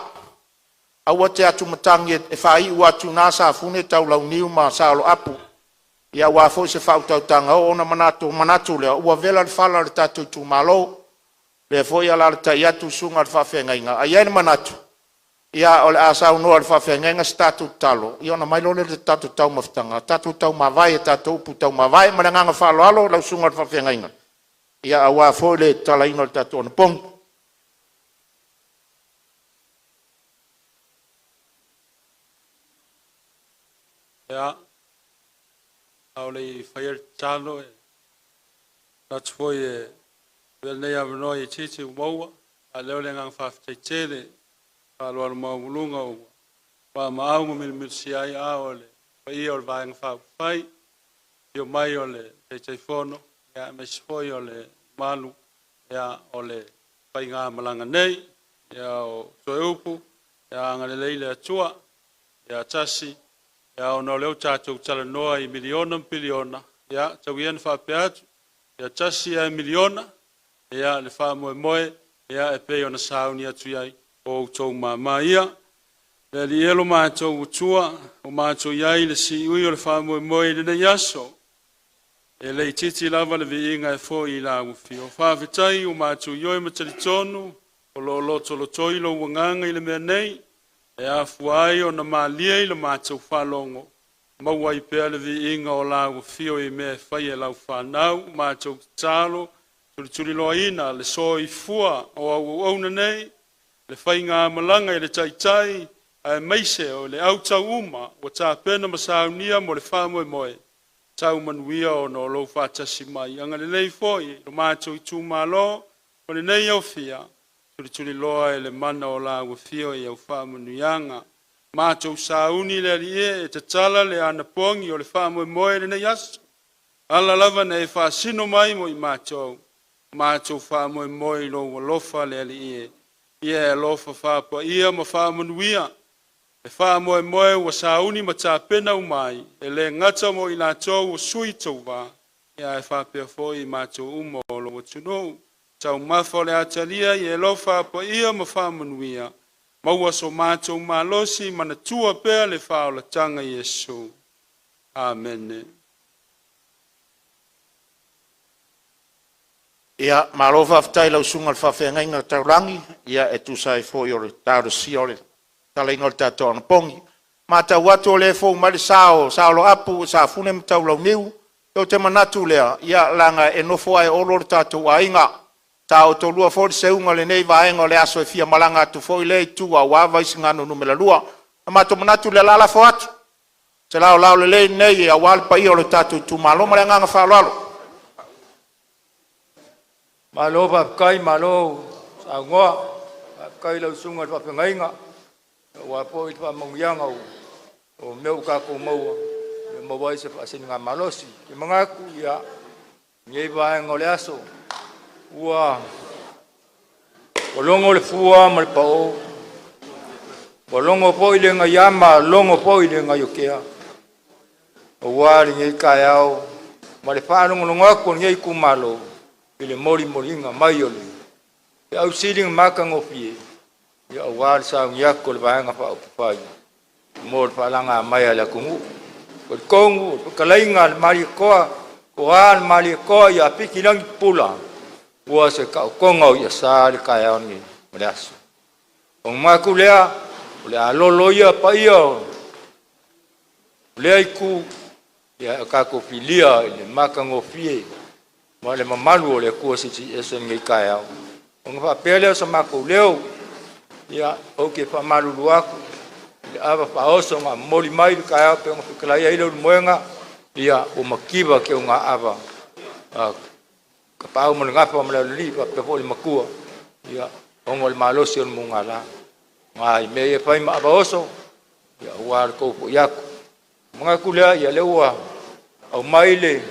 aua te atumatagi e faaiu atu i ina Safune, Taulauniu ma Saoloapu aua foi se faautautaga oo ona manatu lea ua vela le fala o le tatou itumalo. O lea foi e alaalatai atu le susuga i le faafeagaiga, ae i ai le manatu o le a saunoa e le faafeagaiga se tatou tatalo ona aumai loa lea o le tatou taumafataga, tatou taumavae i a tatou upu taumavae. Ma le agaga faaaloalo lau susuga i le faafeagaiga aua foi le tatalaina o le tatou anapogi. Ia, a o le i faia le tatalo, e manatu foi e avea lenei avanoa itiiti ua maua e faaleo le agaga faafetai tele ma faaaloalo maualuluga ua maumau ma milomilosia ai ao o le paia o le Vaega Faaupufai, afio mai o le Taitaifono aemaise foi o le mamalu o le faigamalaga nei. Ia, o toe upu, ia agalelei le Atua ia tasi, ona o lea ua tatou talanoa i miliona ma piliona, ia tau ia ina faapea atu, ia tasi ae miliona le faamoemoe e pei ona sauni atu ai o outou mama ia. Le Alii e lo matou Atua, ua matou i ai i le siui o le faamoemoe i lenei aso, e le itiiti lava le viiga e foi i lau Afio. Faafetai ua matou ioe ma talitonu o lo o lotolotoi lou agaga i le mea nei, e afua ai ona malie i le matou faalogo, maua ai pea le viiga o lau Afio i mea e fai e lau fanau. Matou tatalo, tulituliloaina le soifua o au auauna nei, le faigamalaga i le taitai aemaise o le autauma ua tapena ma saunia mo le faamoemoe tau manuia ona o lou faatasi mai. Agalelei foi i lo matou itumalo o lenei aofia, tulituliloa e le mana o lau Afio i au faamanuiaga. Matou sauni le Alii e tatala le anapogi o le faamoemoe i lenei aso, ala lava na e faasino mai mo i matou, matou faamoemoe i lou alofa le Alii e. Ia e alofa faapaia ma faamanuia le faamoemoe ua sauni ma tapena uma ai, e le gata mo i latou o sui tauva, ia ae faapea foi i matou uma o lou atunuu. Taumafa o le atalia ia e alofa faapaia ma faamanuia, maua so matou malosi, manatua pea le faaolataga Iesu. Amene. Ia, malo faafetai i lau susuga i le faafeagaiga taulagi, ia e tusa ai foi o le talosia o le tatalaina o le tatou anapogi. E matau atu o lea e fou mai le sa o Saoloapu, Safune ma Taulauniu. Ou te manatu lea, ia leaga e nofo lava e Olo le tatou aiga, sa otolua foi le seuga o lenei vaega o le aso e fia malaga atu foi lea itu aua Vaisigano Nu.2. Ona matou manatu lea o le a lafo atu se laolao lelei lenei aua le paia o le tatou itumalo. Ma le agaga faaaloalo. Malo faafetai malo saunoa, faafetai i lau susuga i le faafeagaiga aua foi le faamanuiaga o mea ua tatou maua e maua ai se faasiligamalosi. Ou te manatu, ia, lenei vaega o le aso ua logo le fua ma le pao, ua logo foi le gaiama logo foi le gaiotea aua lenei taeao ma le faalogologo atu a lenei itumalo i le molimoliga mai o le feau sili ona matagofie aua le sauni atu a le Vaega Faaupufai mo le faalaga mai a le atunuu. E talitonu o le fetalaiga a le Malietoa, toa le Malietoa ia Fiti Lagipula, ua se taotoga o i'asa le taeao lenei ma le aso. Ona manatu lea, o le a lolo ia paia o lea itu ae tatou filia i le matagofie ma le mamalu o le Atua Silisili Ese i lenei taeao. Ona faapea lea o so matou leo, ia, ou te faamalulu atu i le ava faaoso na momoli mai i le taeao pei ona fetalai ai Leulumoega, ia ua mativa teugaava a Tapaau ma le Gafa ma le Aloalii faapea foi le Matua, ia, ona o le malosi o le mugala i mea ia e fai ma ava oso aua le tou foi atu. Ona manatu lea, ia lea ua aumai le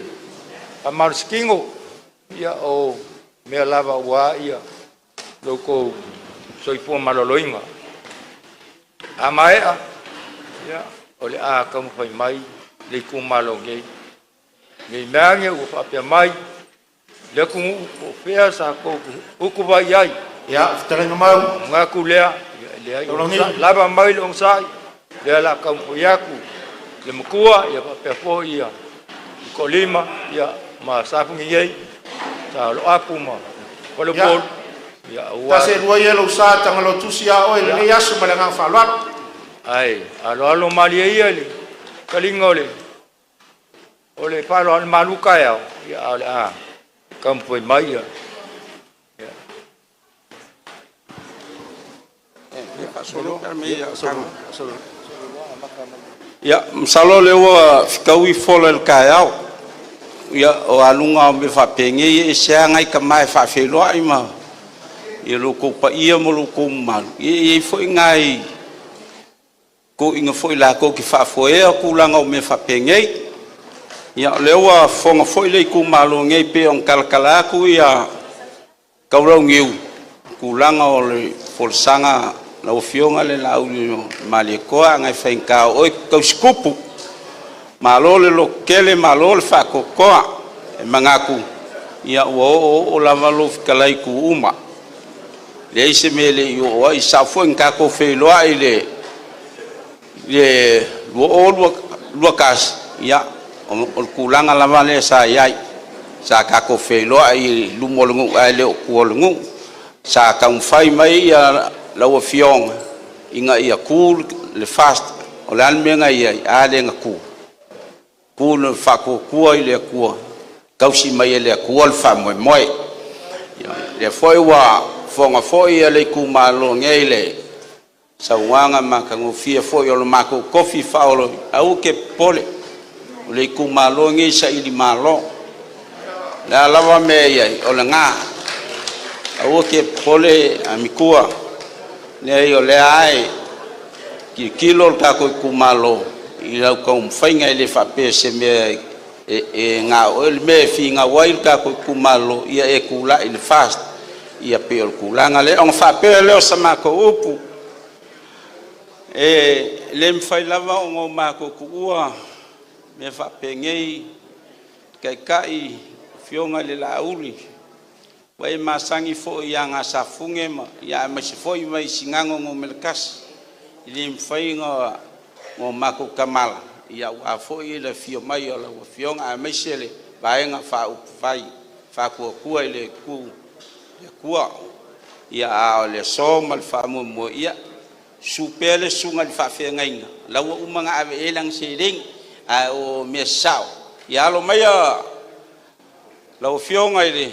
faamalositino, ia o mea lava aua lo outou soifua maloloina. A maea, ia, o le a taumafai mai le itumalo nei, ne i meaane ua faapea mai le atunuu po o fea sa tou utuvai ai. Ia, fetalaiga Mauu. Ona manatu lea, ia e leai, Taulauniu. lava mai le onosai, o lea o le a taumafai atu le matua faapea foi le toalima ma Safune nei, Saloapu ma Faleupolu aua Ta seelua ia lou sa Tagaloatusi a oe i lenei aso ma le agaga faaaloalo. Ae aloalo malie ia i le taliga o le faaaloalo malu taeao, ae o le a taumafai mai ia. Ia, masalo o lea ua fetaui fola i le taeao. Ia, o aluga o mea faapenei e ese lava nai tama e faafeiloai ma lo outou paia ma lo outou mamalu. Ia e i ai foi nai toeaiina foi latou te faafoea tulaga o mea faapenei. Ia, o lea ua fofoga foi le itumalo nei pei ona talatala atu Taulauniu i tulaga o le folasaga a lau Afioga i le Laaulialemalietoa, ona e faigata o oe e te tausitupu. Malo le lototele malo le faatoatoa. E manatu ua oooo lava lau fetalai i itu uma, e leai se mea e le i oo i ai. E sao foi na tatou feiloai i le 2021, ia o le tulaga lava lea sa i ai, sa tatou feiloai i luma o le nuu ae le o tua o le nuu. Sa taumafai mai lau Afioga ina ia tu le FAST. O le a le mea na i ai? A lea na tu, tu le Faatuatua i le Atua, tausi mai e le Atua le faamoemoe. Ia, lea foi ua fofoga foi le itumalo nei i le saunoaga matagofie foi o le matou tofi faaoloolomaau. Aua e te popole, o le itumalo lenei e sailimalo. O le a lava le mea e i ai, o lena. Aua e te popole Amituana, leai o lea lava e tilotilo le tatou itumalo i lau taumafaiga, e le faapea o se mea e na o oe. O le mea e finau ai le tatou itumalo, ia e tulai i le FAST. Ia pei o le tulaga lea. Ona faapea lea o sa matou upu, e le mafai lava ona o matou tuua mea faapenei, Taitai, Afioga i le Laauli, ua e masani foi i aga a Safune aemaise foi Vaisigano Nu.1, e le mafai ona matou tamala aua foi le afio mai o lau Afioga aemaise le Vaega Faaupufai Faatuatua i le Atua. Ia, a o le aso ma le faamoemoe, ia susu pea le susuga i le faafeagaiga, o la ua uma ona ave i ai lana seleni, a o mea sasao, ia alo maia lau Afioga i le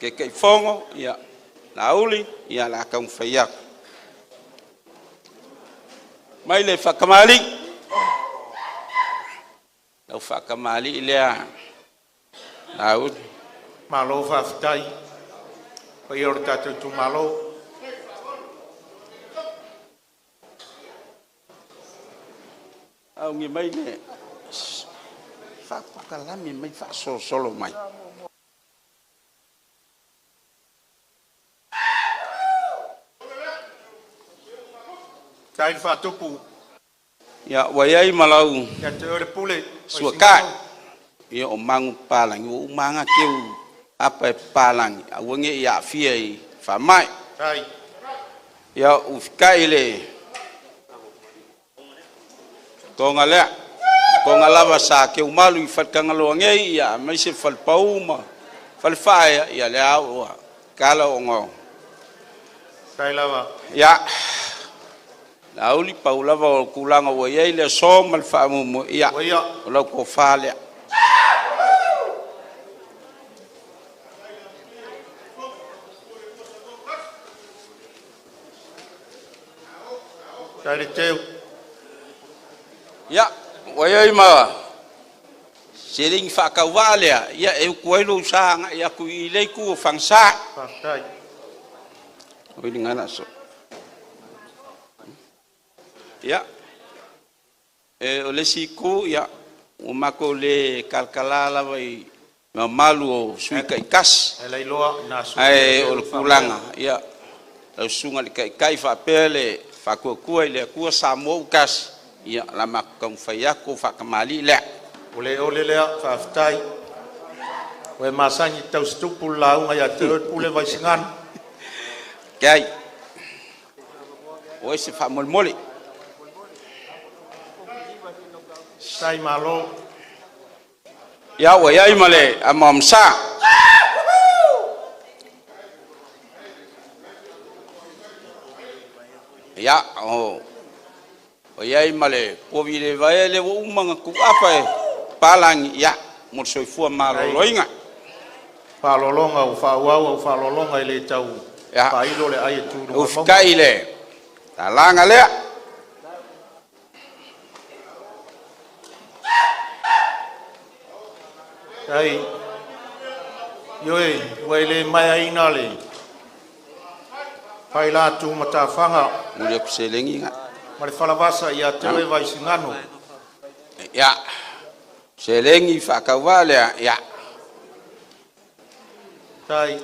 Taitaifono Laauli, ia o le a taumafai atu. Fai mai le faatamalii, lau faatamalii lea Laauli. Malo faafetai i le paia o le tatou itumalo. Augi mai le faapolokalame mai faasolosolo mai. Faafetai le faatupu Ia, ua i ai ma lau ia te oe le pule suatai, Vaisigano. Ia o manupapalagi ua uma lava ona teu apa e papalagi aua ne i aafia i faamai. Faafetai. Ia, ua feta'i le toga lea, toga lava sa teumalu i Faletagaloa nei, aemaise Falepau ma Falefaaea, ia lea ua tatala ona o... Faafetai lava. Ia, Laauli, pau lava o le tulaga ua i ai le aso ma le faamoemoe, ia, Ua ia. o lau tofa lea. Faafetai le teu. Ia, ua i ai ma seleni faatauvaa lea, ia, e utu ai lou sa agai atu i lea itu o Fagasa. Faafetai. Ia, o le isi itu, ia, ua matou le talatala lava i mamalu o sui usufono taitasi, E lailoa na sui ae o o le tulaga, ia, lau Susuga i le Taitai faapea le Faatuatua i le Atua Samoa ua Tasi, ia, o le a matou taumafai atu, o faatamalii lea. Ua le ole lea, faafetai. Ua e masani e tausitupu le lauga ia te oe le pule Vaisigano. Leai, o ese faamolemole. Faafetai malo. Ia, ua i ai ma le amaamasa. Ia, ua i ai ma le povi le vaea lea ua uma ona tuuapa e papalagi, ia, mo le soifua Faafetai. maloloina. Faaaloaloga ua faaauau au faaaloaloga e le tau Ia, faailo le ai e tu i luga o le mauga. ufitai le lalaga lea. Faafetai. Ioe, ua e le maea le faila tu matafaga Momoli atu seleni na. ma le falavasa ia te oe Vaisigano. Ia, seleni faatauvaa lea, ia, Faafetai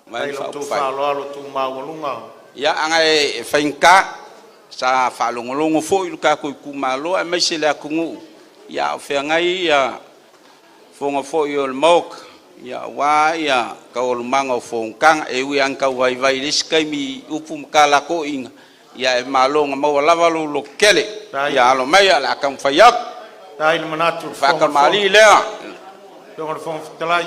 mai i le la outou faaupufai. faaaloalo tu maualuga. Ia, aga e faigata, sa faalogologo foi lo tatou itumalo aemaise le atunuu, ia a o feagai fofoga foi o le Maota, aua taualumaga o fonotaga. E ui lava ina tau vaivai i le isi taimi i upu ma tala toeaiina, ae malo na maua lava lou lototele. Faafetai. Ia alo maia o le a taumafai atu. Faafetai le manatu i le Fofoga o le Fono. Faatamalii lea. Lau Afioga i le Fofoga Fetalai.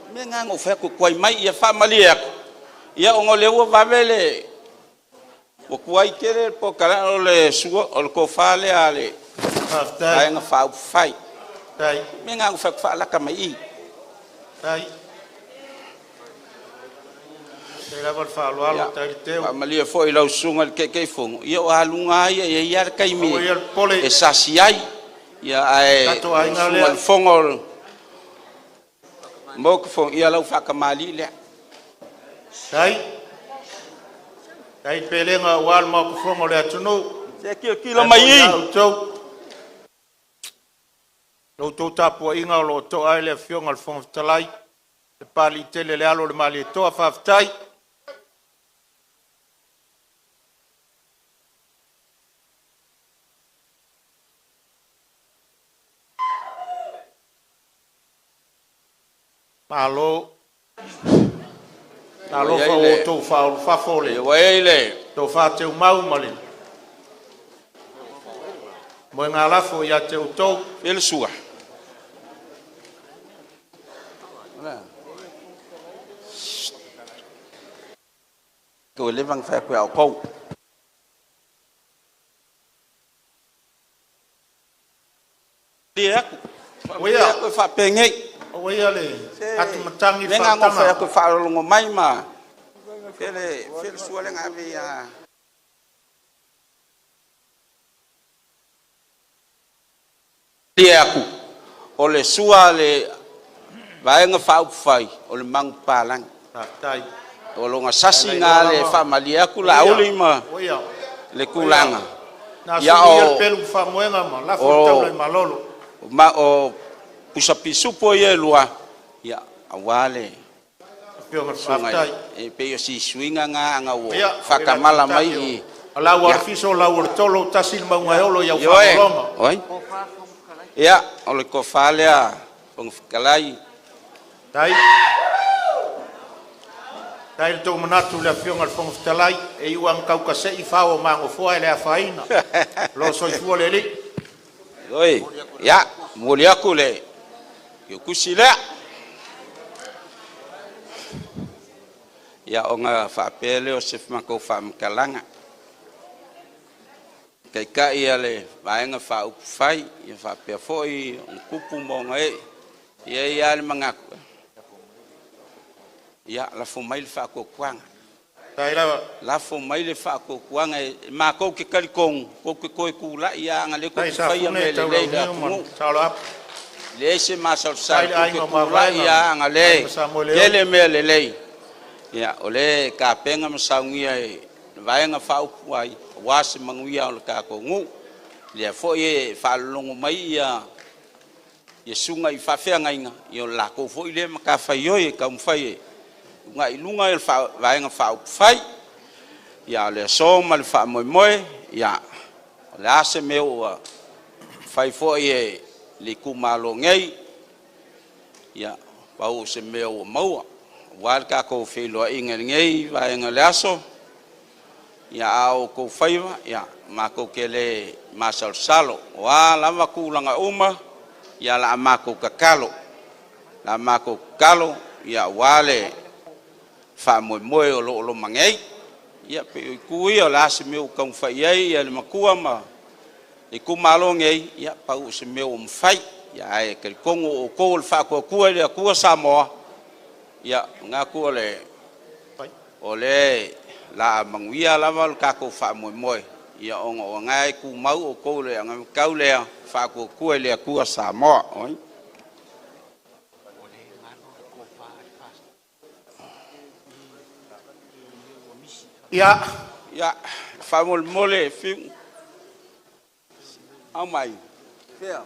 O le mea lena na ou fai atu tuai mai, ia faamalie atu, ia ona o lea ua vave le ua tuai tele le polokalame, o le sua, o le tofa lea a le Faafetai. Vaega Faaupufai. Faafetai. O le mea lena na ou fai atu faalata mai i. Faafetai. Faafetai lava le faaaloalo, Ia, faafetai le teu. faamalie foi i lau susuga i le Taitaifono, ia o aluga lava ia e i ai lava le taimi Aua ia le popole, e sasi ai, ae tatou lau aiga susuga i lea. le Fofoga o le Maota Fono, ia lau faatamalii lea. Faafetai. Faafetai le pelega aua le maopoopoga o le atunuu. Se i tilotilo Ae mai foi i, la outou. La outou tapuaiga o lo o toa ai le Afioga i le Fofoga Fetalai, Papaliitele le Alo o le Malietoa, faafetai. Malo Ua i talofa ai ua le, outou faaulufafo le ua i ai le tofa teumau ma le moegalafo ia te outou. Fia le sua? Ua leva ona fai atu ia outou. Malie atu, faamalie Auea, atu e faapenei. auea le Se atumatagi le mea na ona ou fai faautaga. atu e faalogologo mai ma fia le sua lea na ave ia malie atu, o le sua a le Vaega Faaupufai, o le manupapalagi. Faafetai. O lona Ae sasi na iloa lena e lava. faamalie atu Oia, Laauli ma oia, le oia. tulaga, Na ia sulu ia le pelu ma faamoega ma lafo le taula i malolo. o pusa pisupo ia e lua, ia, aua le Afioga i le susuga Faafetai. e pei o si suiga lena ana ua Ia, o le faatamala mai atumatagi i o alau a ia le fiso o lau o le tolo, tasi le mauga e olo i au ioe, faalogologo. oi ia o le tofa lea Fofoga Fetalai. Faafetai. Faafetai i le tou manatu i le Afioga i le Fofoga Fetalai, e iu lava ina tautasei fao o magofoa e le afaina. O lo o soifua le Alii. Ioe, ia momoli atu le tusi lea. Ia ona faapea lea o se matou faamatalaga, Taitai o le Vaega Faaupufai ia faapea foi ona tupu ma ona ee, e i ai lava le manatu, ia lafo mai le faatuatuaga, Faafetai lava. lafo mai le faatuatuaga e matou te talitonu tou te toe tulai lava ona o lea tou Faafetai te faia Safune mea lelei i le Taulauniu ma atunuu. Saoloapu. E leai se Faafetai masalosalo le tou te Aiga o tulai Mavaega, lava ona o lea Aiga e Samoeleoi, tele mea lelei o lea e tapena ma saunia e le Vaega Faaupufai aua se manuia o le tatou nuu. O lea foi e faalologo mai susuga i faafeagaiga, ia o le latou foi lea matafaioi e taumafai e uunai i luga le Vaega Faaupufai. A o le aso ma le faamoemoe, ia, o le a se mea ua mafai foi e le itumalo nei, ia, pau o se mea ua maua aua le tatou feiloaiga i lenei vaega o le aso, a o outou faiva, ia matou te le masalosalo. O a lava tulaga uma, ia o le a matou tatalo, o le a matou tatalo aua le faamoemoe o lo o loma nei. Ia pei o itu ia, o le a se mea ua taumafai i ai le matua ma le itumalo nei, ia pau o se mea ua mafai. Ae talitonu o outou o le Faatuatua i le Atua Samoa, ia e manatu o lea o le a manuia lava le tatou faamoemoe, ona o lena e tumau outou i le anavatau lea Faatuatua i le Atua Samoa. Ia, Ia, faamolemole Fiu, aumai.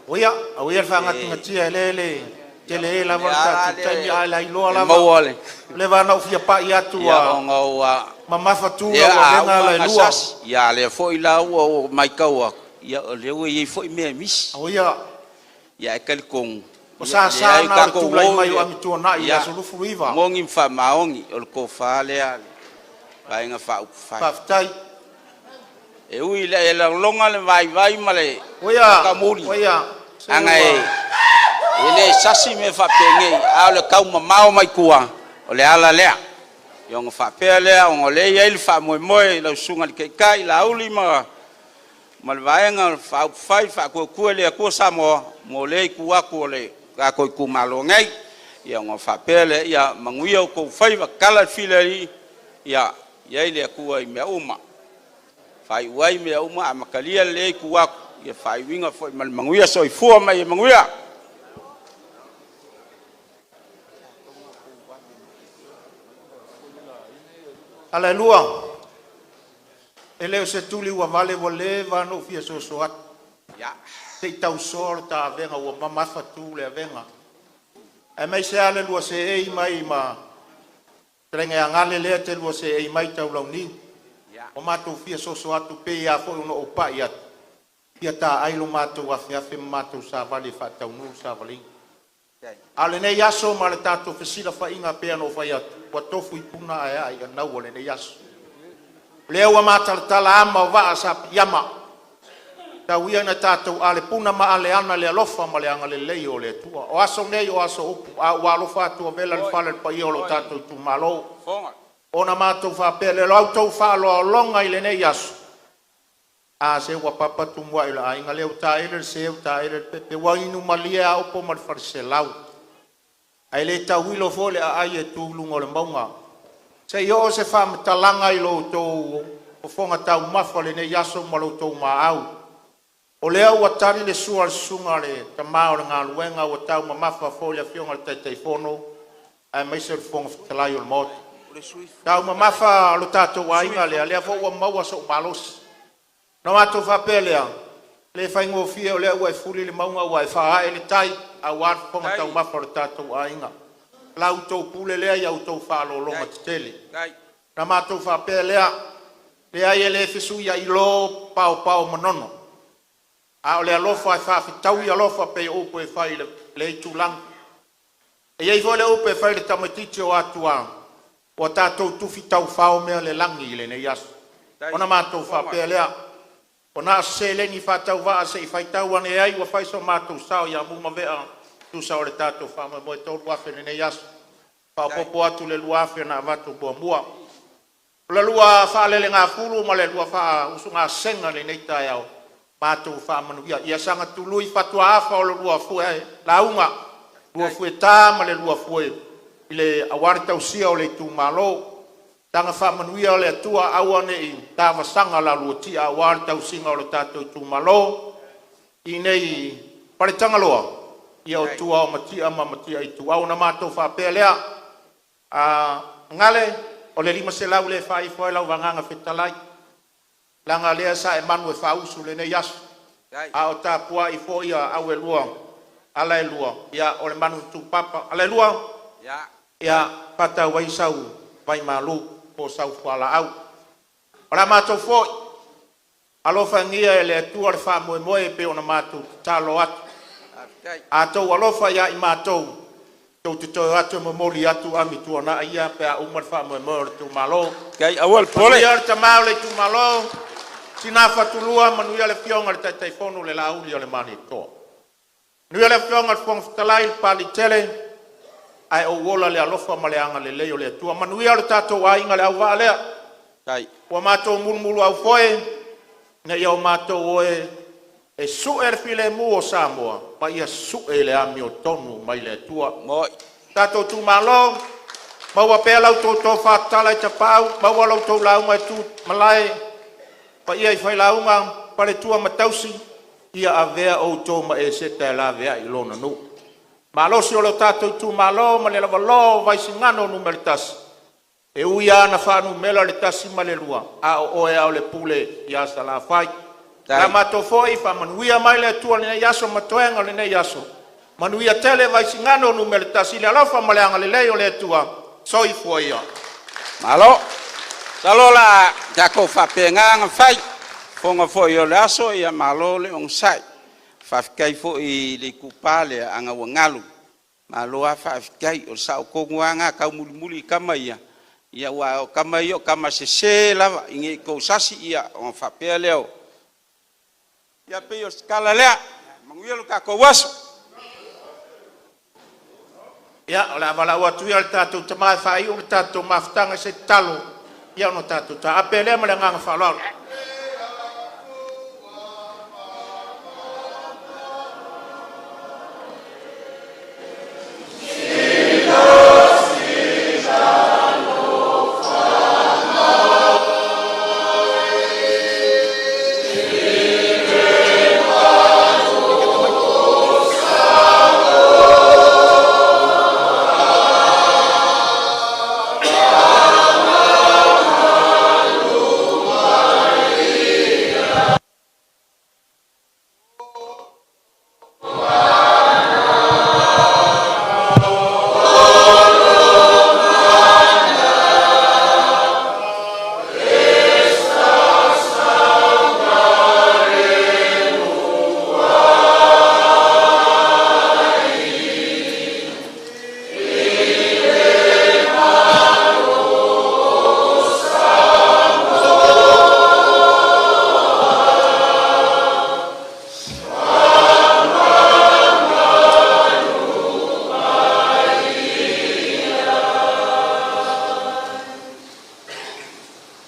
auea, auea le faanatinatia e lea e Ia, tele o lava le le a la tatou taimi, ae lailoa le lava. maua o le Ua leva ona ou fia pai atu ia ua ona ua mamafa tu lea lau a avega uma ona alaelua. sasi, ia a o lea foi la ua ou matau atu, ia o lea ua i ai foi mea e misi. Auia, Ia ae talitonu, o ia e sasa leai na o le tatou tulai o i mai o le Amituanai i le ia aso 29. moni ma faamaoni, o le tofa lea a le Vaega Faaupufai. Faafetai. E ui ina e lagolago le vaivai ma le Auia, matamuli, auia, se aga ua e le sasi mea faapenei, a o le taumamao mai tua, o le ala lea. Ia ona faapea lea, ona o lea e i ai le faamoemoe i lau Susuga i le Taitai Laauli ma le Vaega Faaupufai Faatuatua i le Atua Samoa mo lea itu atu o le tatou itumalo nei. Ia ona faapea lea, ia manuia outou faiva, tatala le fili a le Alii, ia i ai le Atua i mea uma, faaiu ai mea uma, amatalia lea itu atu, ia faaiuina foi ma le manuia. Soifua ma ia manuia. Alaelua, e le o se tuli ua vale, ua leva ona ou fia soso atu. Se i tausoa le ta avega ua mamafa tu le avega, aemaise lava le lua seei mai ma le fetalaiga ia Gale lea e te lua seei mai Taulauniu. Ua matou fia soso atu pei lava foi ona ou pai atu, ia taai lo matou afeafe ma matou savali e faataunuu le savaliga. A o lenei aso ma le tatou fesilafaiga pei ona ou fai atu, ua tofu i puna ae aa i anaua lenei aso. O lea ua matalatala ama o vaa sa piiama, tau ia ina tatou ale puna ma ale ana i le alofa ma le agalelei o le Atua. O aso nei o aso upu, a ua alofa atu ua vela le fala i le paia o lo tatou itumalo, ona matou faapea lea, o la outou faaaloaloga i lenei aso, a se ua papa tumuai o le aiga lea, ua taele le seu taele le pepe, ua inu malie lava upu ma le faleselau, ae le tauilo foi le aai e tu i luga o le mauga. Se i oo se faamatalaga i lo outou fofoga taumafa i lenei aso ma lo outou muaau. O lea ua tali le sua a le susuga i le tama o le galuega, ua taumamafa foi le afioga i le Taitaifono aemaise o le Fofoga Fetalai o le Maota. Taumamafa lo tatou aiga lea, lea foi ua maua sou malosi. Ona matou faapea lea, e le faigofie o lea ua e fuli le mauga ua e faaae le tai aua le fofoga taumafa o le tatou aiga. O la outou pule lea i a outou faaaloaloga tetele. Ona matou faapea lea, leai e le fesuiai loa paopao o manono, a o le alofa e faafetaui alofa pei o upu e fai i lea itulagi. E i ai foi le upu e fai i le tamaitiiti o Atua, ua tatou tufi taufao mea o le lagi i lenei aso. Ona matou faapea lea, ua na o se seleni faatauvaa se i faitau ane ai ua fai so matou sao ia Mumave'a e tusa o le tatou faamoemoe e $3,000 i lenei aso, faaopoopo atu i le $2,000 na avatu muamua. O la lua faalelegafulu ma le lua faausugasega i lenei taeao, matou faamanuia, ia saga tului fatuaafa o le lua fue lauga, lua fue ta ma le lua fue aua le tausia o le itumalo. Saga faamanuia le Atua aua ne i ta vasaga la lua tia aua le tausiga o le tatou itumalo i nei Paletagaloa, ia o tua o Matia ma Matia Ituau. Ona matou faapea lea, Gale, o le $500 lea e faaifo ai lau vagaga fetalai, leaga o lea sa e manu e faausu i lenei aso, a o tapuai foi a au e lua, ala e lua, ia o le manutupapa. Alaelua, ia faatau ai sau vaimalu po o sau fualaau. O le a matou foi, alofagia e le Atua le faamoemoe e pei ona matou tatalo atu. A outou alofa ia i matou, tou te toe o atu e momoli atu amituanai ia pe a uma le faamoemoe o le itumalo. Aua le popole. Manuia le tama o le itumalo, tina Fatulua, manuia le afioga i le Taitaifono le Laauli o le Malietoa. Manuia le afioga i le Fofoga Fetalai Papaliitele, ae ou ola i le alofa ma le agalelei o le Atua. Manuia lo tatou aiga i le auvaa lea ua matou mulumuluaufoe ina ia matou o e sue le filemu o Samoa ma ia sue le amiotonu mai le Atua. Tatou itumalo, maua pea la outou tofa tatala i tapaau, maua la outou lauga e tu i malae, paia i failauga, faletua ma tausi, ia avea outou ma Eseta e laveai i lona nuu. Malosi o le tatou itumalo ma le lavaloa o Vaisigano Nu.1, e ui lava ina faanumera le 1 ma le 2, a o oe lava o le pule ia Salafai. Ia matou foi, faamanuia mai le Atua i lenei aso ma toega o lenei aso. Manuia tele Vaisigano Nu.1, i le alofa ma le agalelei o le Atua. Soifua ia. Malo. Masalo o le a tatou faapena ona fai. O fofoga foi o le aso, ia malo le onosai. Faafetai foi i le itupa lea, ana ua galo, malo lava faafetai. O le sao tonu lava lena, taumulimuli i tama ia, aua o tama ia o tama sese lava, ina ne i tou sasi ona faapea lea, ia pei o se tala lea. Manuia lo tatou aso. Ia, o le a valaau atu ia i le tatou tama e faaiu le tatou mafutaga i se tatalo, ia ona tatou taape lea ma le agaga faaaloalo.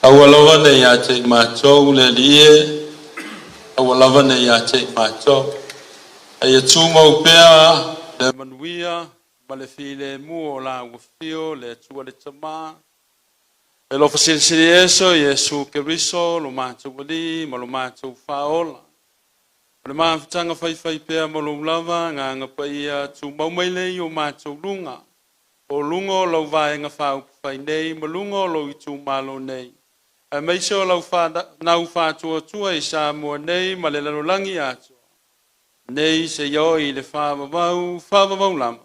Aua lava ne i ia te i matou le Alii e, aua lava ne i ia te i matou, a ia tumau pea le manuia ma le filemu o lau afio le Atua le Tama, e alofa silisili ese o Iesu Keriso lo matou Alii ma lo matou Faaola. O le mafutaga faifaipea mo lou lava Agaga Paia, tumau mai lea i o matou luga, o luga o lau Vaega Faaupufai nei ma luga o lou itumalo nei, aemaise o lau fanau faatuatua i Samoa nei ma le lalolagi atoa, nei seia oo i le faavavau, faavavau lava.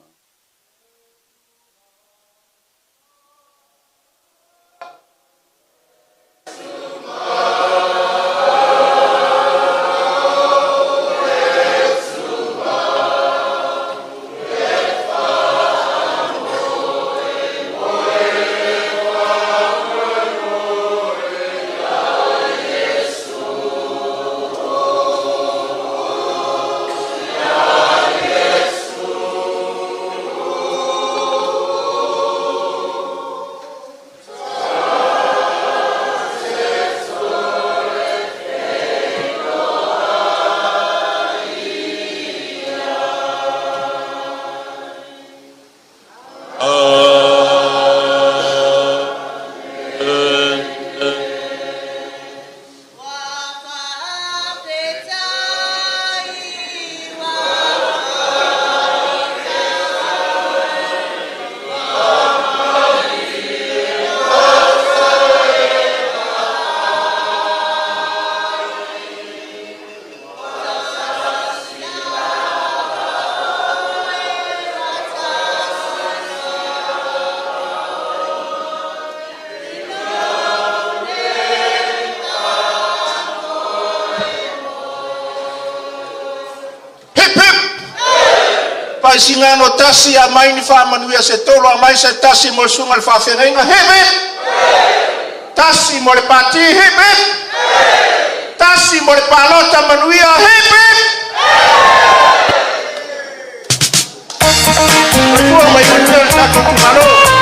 Hip hip! Faaisiga tasi aumai ni faamanuia se tolu, aumai se tasi mo le susuga i le faafeagaiga. Hip hip! Tasi mo le pati. Hip hip! Tasi mo le palota manuia. Hip hip! Soifua ma ia manuia le tatou itumalo.